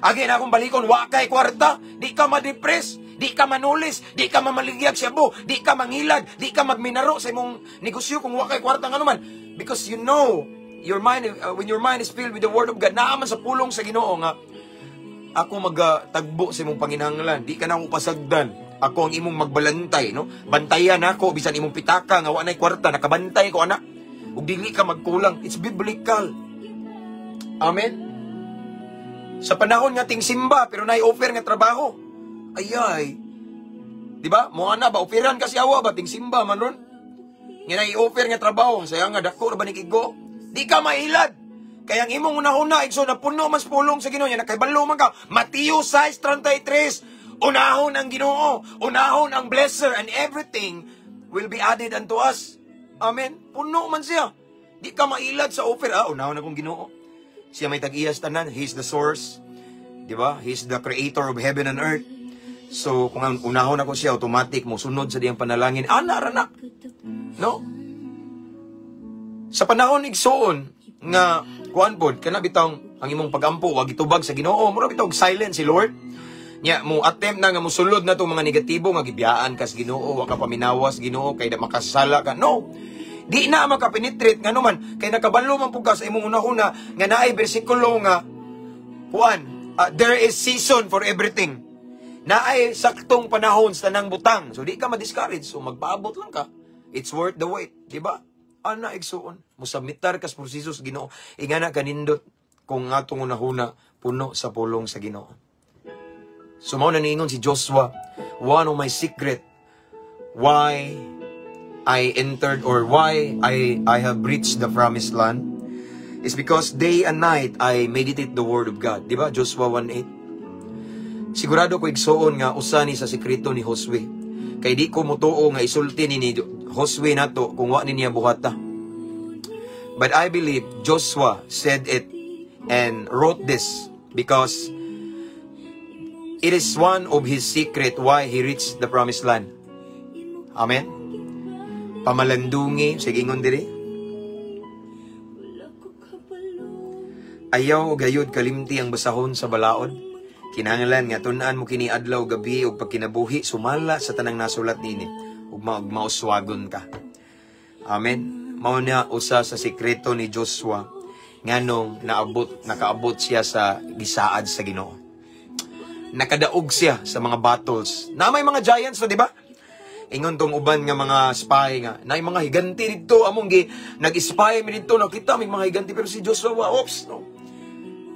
Again, akong balikon, wa kay kwarta, di ka ma-depress, di ka manulis, di ka mamaligyag shabu, di ka mangilad, di ka magminaro sa imong negosyo kung wa kay kwarta, ngano man. Because you know, your mind, when your mind is filled with the Word of God, naa man sa pulong sa Ginoo nga, ako magatagbo sa imong panginahanglan, di ka na ako pasagdan. Ako ang imong magbalantay, no? Bantayan ako bisan imong pitaka nga wa nay kwarta, nakabantay ko ana. Ug dili ka magkulang. It's biblical. Amen. Sa panahon nga ting simba pero naay offer nga trabaho. Ayay. Di ba? Mo ana ba offeran kasi awa ba ting simba man ron? Nga naay offer nga trabaho, saya nga dako ra ba ni kigo? Di ka mailad. Kaya ang imong hunahuna, igsoon, na puno man sa pulong sa Ginoo, nya nakahibalo man ka. Mateo 6:33, unahon ang Ginoo, unahon ang blesser, and everything will be added unto us. Amen. Puno man siya. Di ka mailad sa offer. Ah, unahon akong Ginoo. Siya may tag-iyas tanan. He's the source. Di ba? He's the creator of heaven and earth. So, kung ang unahon ako siya, automatic mo sunod sa diyang panalangin. Ana ra na. No? Sa panahon, igsoon, nga kuan pod kana bitong ang imong pagampo wag gitubag sa Ginoo, mura bitaw silent si Lord. Nya mo attempt na nga mosulod na tong mga negatibo nga gibiyaan kas Ginoo, wa ka paminawas Ginoo kay da makasala ka. No, di na makapenetrate, ngano man kay nakabalo man pud ka sa imong hunahuna nga naay bersikulo nga kuan, there is season for everything, naay saktong panahon sa tanang butang. So di ka ma-discourage, so magpaabot lang ka. It's worth the wait, di ba? Ana, igsuon, musubmitar kas proseso sa Ginoo, ingana kanindot kung atong hunahuna puno sa pulong sa Ginoo. So mao na niingon si Joshua, "One of my secret why I entered or why I have reached the promised land is because day and night I meditate the Word of God." Di ba? Joshua 1:8. Sigurado ko, igsuon, nga usa ni sa sekreto ni Josue. Kay di ko motuo nga isulti ni Josue nato kung wa ni niya buhata. But I believe Joshua said it and wrote this because it is one of his secret why he reached the promised land. Amen. Pamalandungi, sige, ingon diri. Wala ko kabalo. Ayaw gayud kalimti ang basahon sa balaod. Kinahanglan nga tun-an mo kini adlaw gabi ug pagkinabuhi sumala sa tanang nasulat nini ug mauswagon ka. Amen. Mao na usa sa sekreto ni Joshua nganong naabot nakaabot siya sa gisaad sa Ginoo. Nakadaog siya sa mga battles. Na may mga giants na, di ba? Ingon tong uban nga mga spy nga, na mga higanti dito, among gi nag-spy mi dito, nakita may mga higanti, pero si Joshua, oops, no.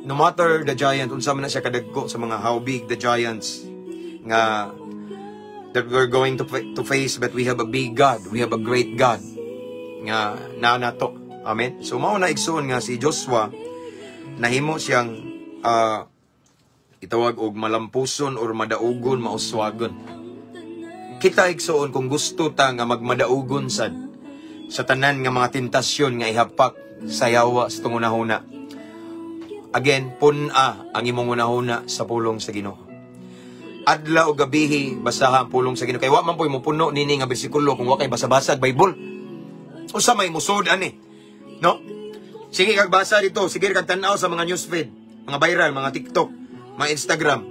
No matter the giant, unsa man na siya kadagko sa mga how big the giants nga that we're going to face, but we have a big God, we have a great God nga naa nato. Amen. So mao na, igsoon, nga si Joshua nahimo siyang itawag og malampuson or madaugon, mauswagon. Kita, igsoon, kung gusto ta nga magmadaugon sad, Sa tanan nga mga tentasyon nga ihapak sa yawa sa atong hunahuna. Again, pun-a ang imong hunahuna sa pulong sa Ginoo. Adlaw o gabihi, basaha ang pulong sa Ginoo. Kay wa man po'y mupuno nini nga bersikulo kung wa kay basa-basa Bible. Usa may musod ani. No? Sige kag basa dito, sige kag tan-aw sa mga newsfeed, mga viral, mga TikTok, mga Instagram,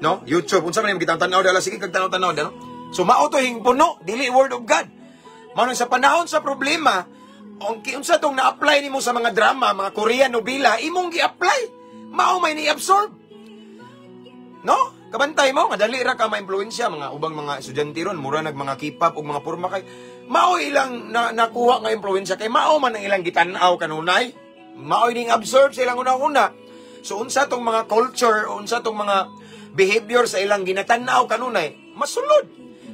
no? YouTube, unsa man imong kitang tan-aw dala, sige kag tan-aw-tan-aw, no? So mao to hing puno, dili word of God. Mao nang sa panahon sa problema, ang unsa tong na-apply nimo sa mga drama, mga Korean nobela, imong gi-apply. Mao may ni-absorb. No? Kabantay mo, madali ra ka maimpluwensya mga ubang mga estudyante ron, mura nag mga K-pop ug mga porma kay mao ilang nakuha nga impluwensya kay mao man ang ilang gitan-aw kanunay. Mao ning absorb sa ilang una-una. So unsa tong mga culture, unsa tong mga behavior sa ilang ginatan-aw kanunay, masulod.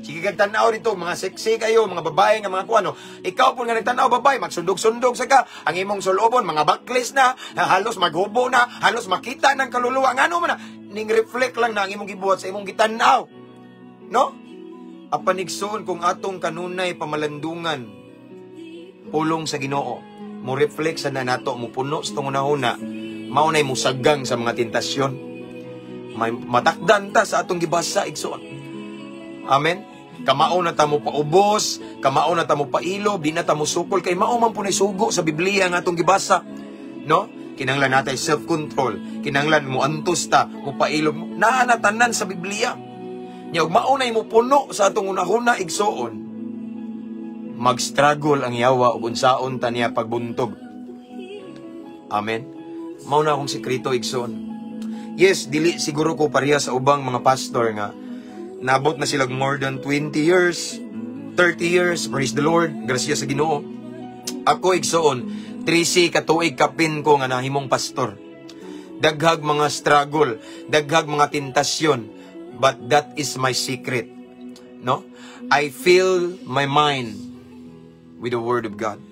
Sige kag tan-aw dito, mga sexy kayo, mga babae nga mga kuano. Ikaw po nga nagtan-aw babae, magsundog-sundog sa ka, ang imong sulobon, mga backless na, halos maghubo na, halos makita ng kaluluwa. Ngano man na, ning reflect lang na ang imong gibuhat sa imong gitan-aw. No? Apan, igsoon, kung atong kanunay pamalandungan pulong sa Ginoo, mo reflect sa na nato, mo puno sa atong hunahuna, mao nay musagang sa mga tentasyon. May matakdan ta sa atong gibasa, igsoon. Amen. Kamao na ta mo paubos, kamao na ta mo pailo, di na ta mo sukol kay mao man po nay sugo sa Biblia nga atong gibasa. No? Kinanglan natay self-control, kinanglan mo antos ta, mo pailog mo. Naa na tanan sa Biblia. Nya ug mao nay mo puno sa atong hunahuna, igsoon. Mag-struggle ang yawa ug unsaon ta niya pagbuntog. Amen. Mao na akong sekreto, igsoon. Yes, dili siguro ko pareha sa ubang mga pastor nga nabot na sila more than 20 years, 30 years, praise the Lord, grasya sa Ginoo. Ako, igsoon, 13 ka tuig kapin ko nga nahimong pastor. Daghag mga struggle, daghag mga tentasyon, but that is my secret. No? I fill my mind with the word of God.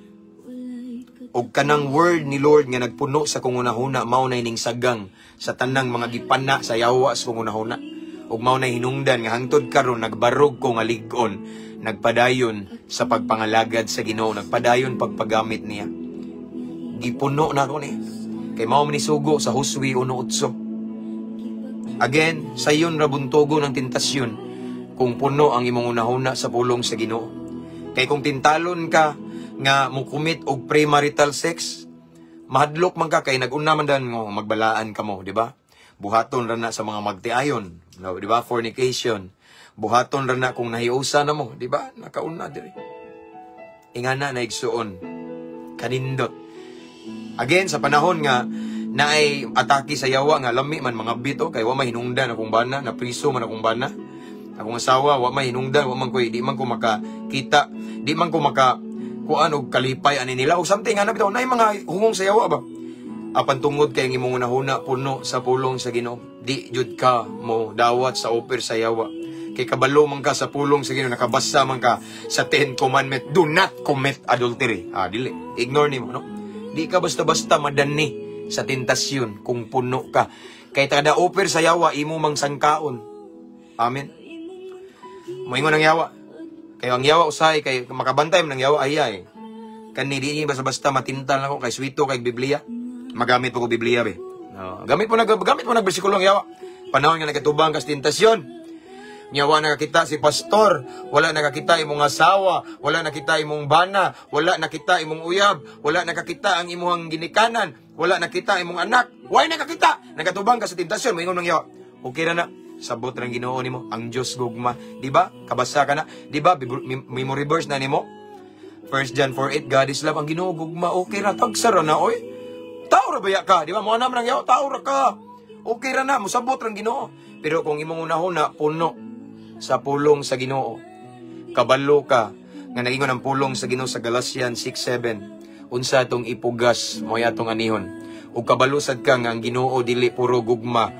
Og kanang word ni Lord nga nagpuno sa kong hunahuna, mao na ining sagang sa tanang mga gipana sa yawa sa kong hunahuna. Ug mao na hinungdan nga hangtod karon nagbarog ko nga lig-on, nagpadayon sa pagpangalagad sa Ginoo, nagpadayon pagpagamit niya. Gipuno na ako ni. Kay mao man ni sugo sa Josue 1:8. Again, sayon ra buntogo ng tentasyon kung puno ang imong hunahuna sa pulong sa Ginoo. Kay kung tintalon ka nga mo commit og premarital sex, mahadlok man ka kay nag-una man dan mo magbalaan ka mo, di ba? Buhaton ra na sa mga magtiayon, no, di ba? Fornication. Buhaton ra na kung nahiusa na mo, di ba? Nakauna diri. Ingana na, igsuon. Kanindot. Again, sa panahon nga naay atake sa yawa nga lami man mga bito kay wa mahinungdan akong bana, napriso man akong bana. Akong asawa wa mahinungdan, wa man ko di man ko makakita, di man ko maka kuan og kalipay ani nila o something ana bitaw naay mga hungong sa yawa ba. Apan tungod kay ang imong hunahuna puno sa pulong sa Ginoo, di jud ka mo dawat sa offer sa yawa. Kay kabalo man ka sa pulong sa Ginoo, nakabasa man ka sa Ten Commandment, do not commit adultery. Ah, dili. Ignore nimo, no? Di ka basta-basta madani sa tentasyon kung puno ka. Kay kada offer sa yawa, imo mang sangkaon. Amen. Moingon ang yawa. Kay ang yawa usahay kay makabantay man ang yawa ay ay. Kani di ni basta-basta matintal nako kay swito kay Biblia. Magamit po ko Biblia be. No, gamit po nag bersikulo ang yawa. Panahon nga nagatubang kas tentasyon. Nya wa nakakita si pastor, wala nakakita imong asawa, wala nakita imong bana, wala nakita imong uyab, wala nakakita ang imong ginikanan, wala nakita imong anak. Why nakakita? Nagatubang ka sa tentasyon, moingon ng yawa. Okay ra na. Sabot rang Ginoo nimo, ang Dios gugma, di ba? Kabasa ka na, di ba? Memory verse na nimo. 1 John 4:8, God is love, ang Ginoo gugma, okay ra, tagsa ra na, oy. Tao ra baya ka, di ba? Mo naman ang yawa, tao ra ka. Okay ra na, musabot rang Ginoo. Pero kung imong hunahuna puno sa pulong sa Ginoo, kabalo ka nga nagingon ang pulong sa Ginoo sa Galatians 6:7, unsa atong ipugas mo atong anihon. Ug kabalo sad ka nga ang Ginoo dili puro gugma,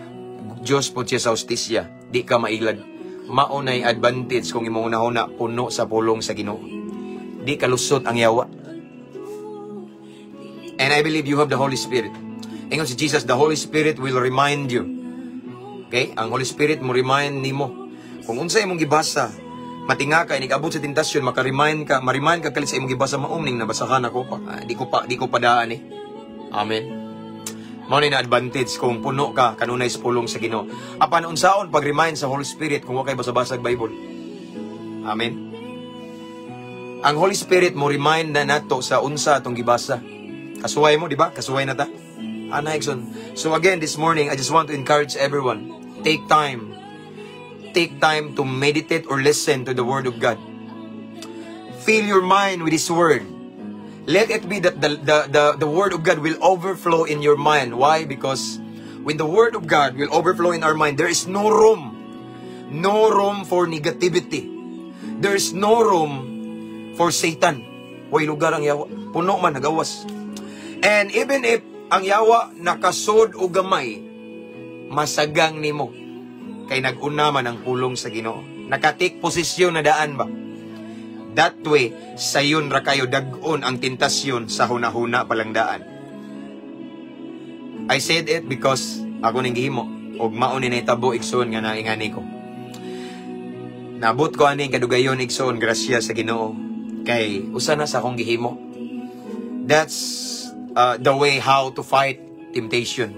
Dios po siya sa hustisya, di ka mailad. Mao nay advantage kung imong hunahuna puno sa pulong sa Ginoo. Di ka lusot ang yawa. And I believe you have the Holy Spirit. Ingon si Jesus, the Holy Spirit will remind you. Okay? Ang Holy Spirit mo remind nimo. Kung unsa imong gibasa, Matinga ka, inig-abot sa tentasyon, maka-remind ka, ma-remind ka kalit sa imong gibasa maum ning nabasahan ako pa. Ah, di ko pa daan eh. Amen. Mao ni na advantage kung puno ka kanunay sa pulong sa Ginoo. Apan unsaon pag-remind sa Holy Spirit kung wa kay basa-basag Bible? Amen. Ang Holy Spirit mo remind na nato sa unsa atong gibasa. Kasuway mo, di ba? Kasuway na ta. Ana, igsoon. So again, this morning, I just want to encourage everyone. Take time. Take time to meditate or listen to the Word of God. Fill your mind with His Word. Let it be that the Word of God will overflow in your mind. Why? Because when the Word of God will overflow in our mind, there is no room. No room for negativity. There is no room for Satan. Way lugar ang yawa. Puno man, nagawas. And even if ang yawa nakasod o gamay, masagang nimo. Kay nag-una man ang pulong sa Ginoo. Naka-take posisyon na daan ba? That way, sayon ra kayo dag-on ang tentasyon sa hunahuna palang daan. I said it because ako ning gihimo og mao ni nahitabo, igsoon, nga naingani ko. Naabot ko aning kadugayon, igsoon, grasya sa Ginoo kay usa na sa akong gihimo. That's the way how to fight temptation.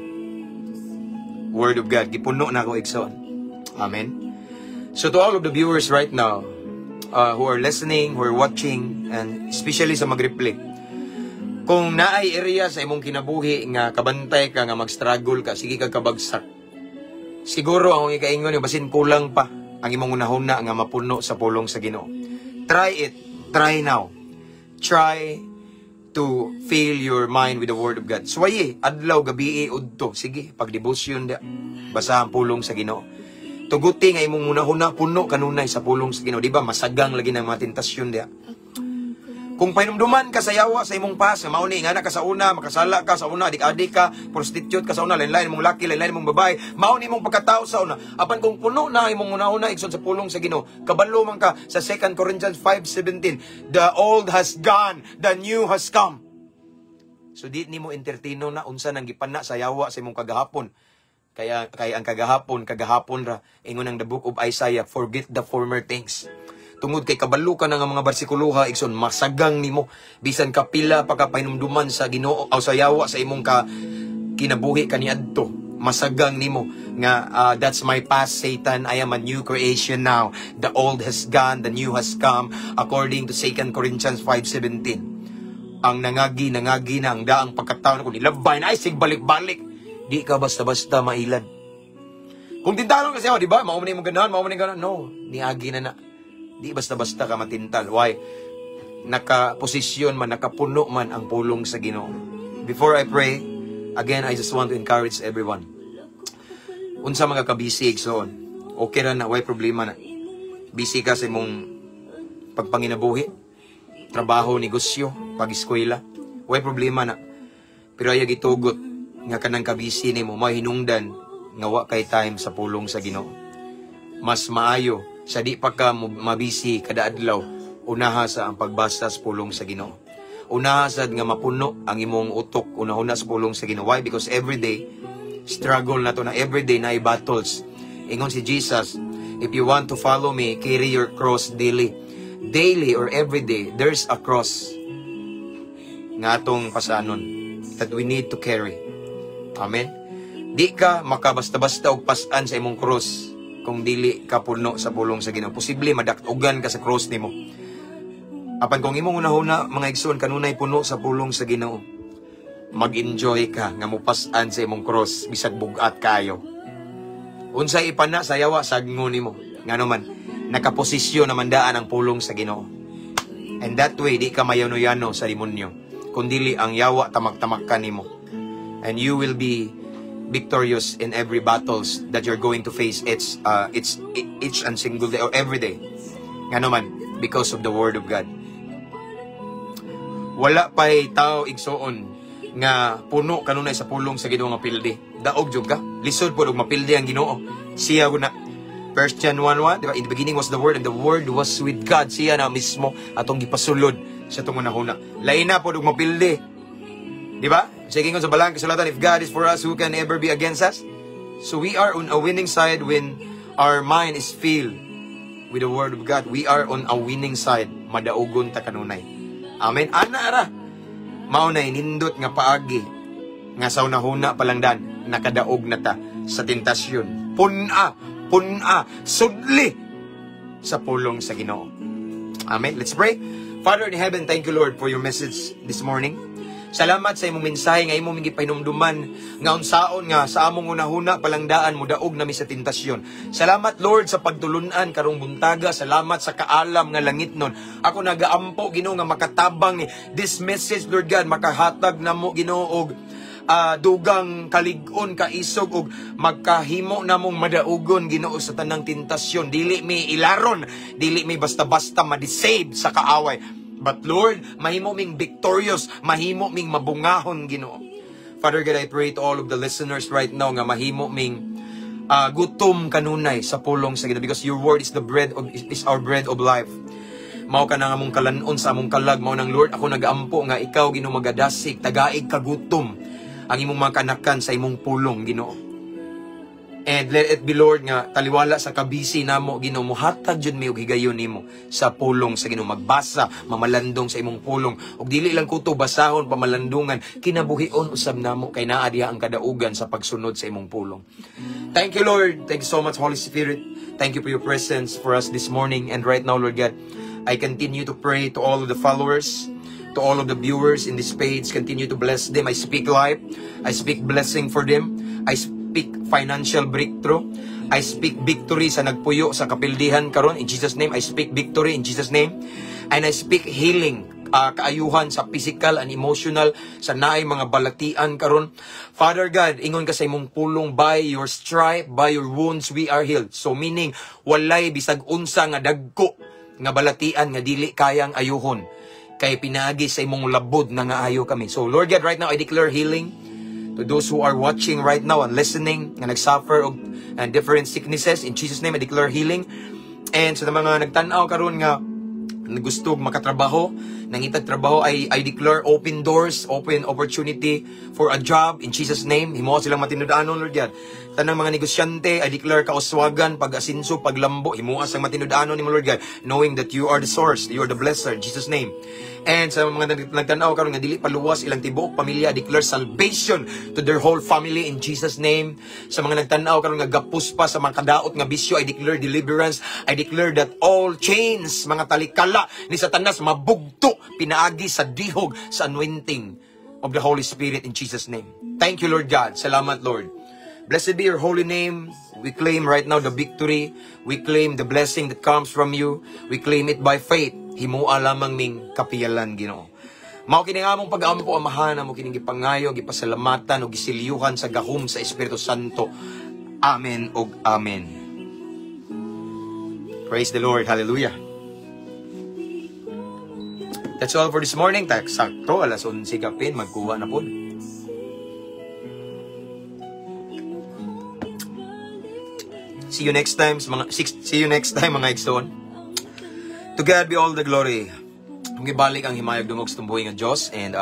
Word of God, gipuno na ako, igsoon. Amen. So to all of the viewers right now who are listening, who are watching, and especially sa mag-replay, kung naay area sa imong kinabuhi nga kabantay ka nga mag-struggle ka, sige ka kabagsak. Siguro ang akong ikaingon yung basin kulang pa ang imong unahuna nga mapuno sa pulong sa Ginoo. Try it. Try now. Try to fill your mind with the Word of God. Suwaye, adlaw, gabi, udto. Sige, pag-devotion da. Basa ang pulong sa Ginoo. Tuguti nga imong hunahuna puno kanunay sa pulong sa Ginoo. Di ba masagang lagi ng mga tentasyon diya? Kung pahinumduman ka sa yawa sa imong past, mao ni nga ka sa una, makasala ka sa una, adik-adik ka, prostitute ka sa una, lain-lain imong laki, lain-lain imong babae, mao ni imong pagkatao sa una. Apan kung puno na imong una-una, igsoon, sa pulong sa Ginoo, kabalo man ka sa 2 Corinthians 5:17, the old has gone, the new has come. So di nimo entertaino na unsa nang gipana sa yawa sa imong kagahapon. Kaya kay ang kagahapon, kagahapon ra. Ingon ang the Book of Isaiah, "Forget the former things." Tungod kay kabalo ka na nga mga bersikuloha, igsoon, masagang nimo bisan kapila pa ka pahinumduman sa Ginoo o sa yawa sa imong ka kinabuhi kaniadto. Masagang nimo nga "That's my past, Satan. I am a new creation now. The old has gone, the new has come," according to 2 Corinthians 5:17. Ang nangagi, nangagi na. Ang daang pagkatao na kung nilabay na ay sig balik-balik. Di ka basta-basta mailad. Kung tintalon kasi ako, di ba? Mao man imong ganahan, mao man ganahan. No, niagi na na. Di basta-basta ka matintal. Why? Nakaposisyon man, nakapuno man ang pulong sa Ginoo. Before I pray, again, I just want to encourage everyone. Unsa mga kabisi, igsoon. Okay ra na, way problema na. Busy ka sa imong pagpanginabuhi, trabaho, negosyo, pag-eskwela. Way problema na. Pero ayaw gitugot nga kanang kabisi nimo may hinungdan nga wa kay time sa pulong sa Ginoo. Mas maayo sa di pa ka mabisi kada adlaw, unaha sa ang pagbasa sa pulong sa Ginoo. Unaha sad nga mapuno ang imong utok unahuna sa pulong sa Ginoo. Why? Because every day struggle na to na every day na battles. Ingon si Jesus, "If you want to follow me, carry your cross daily." Daily or every day, there's a cross nga atong pasanon that we need to carry. Amen. Di ka makabasta-basta og pasan sa imong cross kung dili ka puno sa pulong sa Ginoo. Posible madaktugan ka sa cross nimo. Apan kung imong unahuna, mga igsoon, kanunay puno sa pulong sa Ginoo, mag-enjoy ka nga mupas-an sa imong cross bisag bugat kayo. Unsay ipana sa yawa, sagngon nimo. Ngano man, nakaposisyon naman daan ang pulong sa Ginoo. And that way, di ka mayano-yano sa demonyo. Kundili ang yawa tamak-tamak ka nimo. And you will be victorious in every battles that you're going to face each and single day or every day. Ngano man, because of the Word of God. Wala pa'y tao, igsoon, nga puno kanunay sa pulong sa Ginoo nga pildi. Daog jud ka. Lisod pod og mapildi ang Ginoo. Siya guna. 1 John 1:1, di ba? In the beginning was the Word, and the Word was with God. Siya na mismo atong gipasulod sa atong hunahuna. Lain na pod og mapildi. Di ba? Sige sa Balaang Kasulatan, "If God is for us, who can ever be against us?" So we are on a winning side when our mind is filled with the word of God. We are on a winning side. Madaugon ta kanunay. Amen. Ana ra. Mao na nindot nga paagi nga sa unahuna pa lang dan nakadaog na ta sa tentasyon. Pun-a, pun-a, sudli sa pulong sa Ginoo. Amen. Let's pray. Father in heaven, thank you, Lord, for your message this morning. Salamat sa imong mensahe nga imong gipahinumduman nga unsaon nga sa among unahuna palang daan modaog nami sa tentasyon. Salamat, Lord, sa pagtulunan karong buntaga. Salamat sa kaalam nga langitnon. Ako nagaampo, Ginoo, nga makatabang ni this message, Lord God, makahatag namo, Ginoo, og dugang kalig-on, kaisog og magkahimo namong madaugon, Ginoo, sa tanang tentasyon. Dili mi ilaron, dili mi basta-basta ma-deceive sa kaaway. But Lord, mahimo ming victorious, mahimo ming mabungahon, Ginoo. Father God, I pray to all of the listeners right now nga mahimo ming gutom kanunay sa pulong sa Ginoo because your word is our bread of life. Mao ka na nga among kalanon sa among kalag, mao nang, Lord, ako nagaampo nga ikaw, Ginoo, magadasig, tagaig kagutom ang imong mga kanakan sa imong pulong, Ginoo. And let it be, Lord, nga taliwala sa kabisi namo, Ginoo, muhatag jud mi og higayon nimo sa pulong sa Ginoo, magbasa, mamalandong sa imong pulong. Ug dili lang kuto basahon, pamalandungan, kinabuhion usab namo kay naa diha ang kadaugan sa pagsunod sa imong pulong. Thank you, Lord. Thank you so much, Holy Spirit. Thank you for your presence for us this morning and right now, Lord God. I continue to pray to all of the followers, to all of the viewers in this page. Continue to bless them. I speak life. I speak blessing for them. I speak financial breakthrough. I speak victory sa nagpuyo sa kapildihan karon in Jesus' name. I speak victory in Jesus' name. And I speak healing, kaayuhan sa physical and emotional sa naay mga balatian karon. Father God, ingon ka sa imong pulong, by your stripe, by your wounds we are healed. So meaning walay bisag unsa nga dagko nga balatian nga dili kayang ayuhon kay pinaagi sa imong labod na nga ayo kami. So Lord God, right now I declare healing to those who are watching right now and listening nga nagsuffer og and different sicknesses. In Jesus' name, I declare healing. And sa mga nagtan-aw karon nga gusto makatrabaho, nangitag trabaho, I declare open doors, open opportunity for a job in Jesus' name. Himo silang matinud-anon, Lord God. Tanang mga negosyante, I declare kauswagan, pag-asinso, paglambo, himoa sang matinud-anon nimo, Lord God, knowing that you are the source, you are the blesser in Jesus' name. And sa mga nagtanaw karon nga dili paluwas ilang tibuok pamilya, I declare salvation to their whole family in Jesus' name. Sa mga nagtanaw karon nga gapos pa sa mga kadaot nga bisyo, I declare deliverance. I declare that all chains, mga talikala ni Satanas mabugto pinaagi sa dihog sa anointing of the Holy Spirit in Jesus' name. Thank you, Lord God. Salamat, Lord. Blessed be your holy name. We claim right now the victory. We claim the blessing that comes from you. We claim it by faith. Himua lamang ming kapiyalan, Ginoo. Mao kini nga among pag-ampo, Amahan, amo kining gipangayo, gipasalamatan ug gisilyuhan sa gahom sa Espiritu Santo. Amen ug amen. Praise the Lord. Hallelujah. That's all for this morning. Tak sakto alas 11 kapin magkuha na pod. See you next time mga see you next time, mga igsoon. To God be all the glory. Gibalik ang himayog dungog sa tumbuhi nga Dios and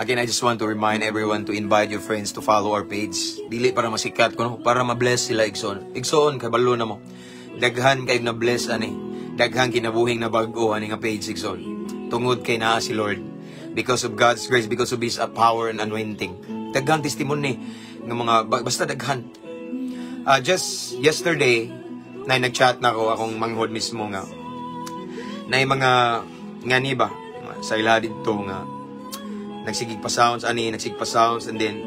again, I just want to remind everyone to invite your friends to follow our page. Dili para masikat kuno, para ma-bless sila, igsoon. Igsoon, kabalo na mo. Daghan kay na bless ani. Daghan kinabuhing na bag-o ani nga page, igsoon. Tungod kay naa si Lord. Because of God's grace, because of His power and anointing. Daghan testimony ng mga basta daghan. Just yesterday, na nag-chat na ako akong manghod mismo nga na mga nga ni ba sa ila didto nga nagsigig pa sounds ani, nagsigig pa sounds, and then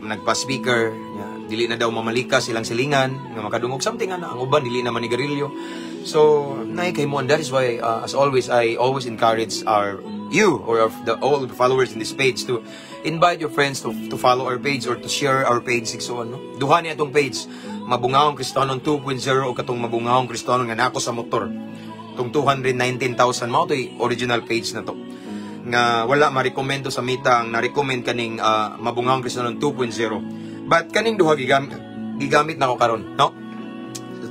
nagpa-speaker nga, dili na daw mamalika silang silingan nga makadungog something ana, ang uban dili na manigarilyo. So nay kay mo, and that is why as always, I always encourage our you or of the all the followers in this page to invite your friends to follow our page or to share our page, so ano, duha ni atong page, Mabungahong Kristohanon 2.0 o katong Mabungahong Kristohanon nga nako sa motor, tong 219,000. Mao to'y original page na to nga wala ma-recommend to sa Meta. Ang na-recommend kaning Mabungahong Kristohanon 2.0, but kaning duha gigamit nako karon, no?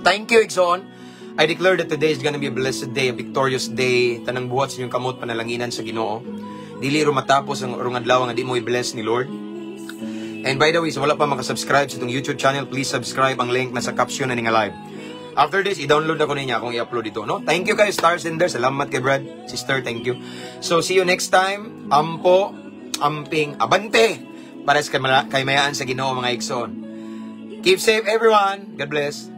Thank you, igsoon. I declare that today is gonna be a blessed day, a victorious day. Tanang buhat sa inyong kamot, panalanginan sa Ginoo. Dili ro matapos ang urong adlaw nga di mo i-bless ni Lord. And by the way, sa wala pa makasubscribe sa itong YouTube channel, please subscribe. Ang link nasa caption na nga live. After this, i-download ako niya akong i-upload ito, no? Thank you kay Star Sender. Salamat kay Brad. Sister, thank you. So, see you next time. Ampo, amping, abante! Para sa kay mayaan sa Ginoo, mga igsoon. Keep safe, everyone. God bless.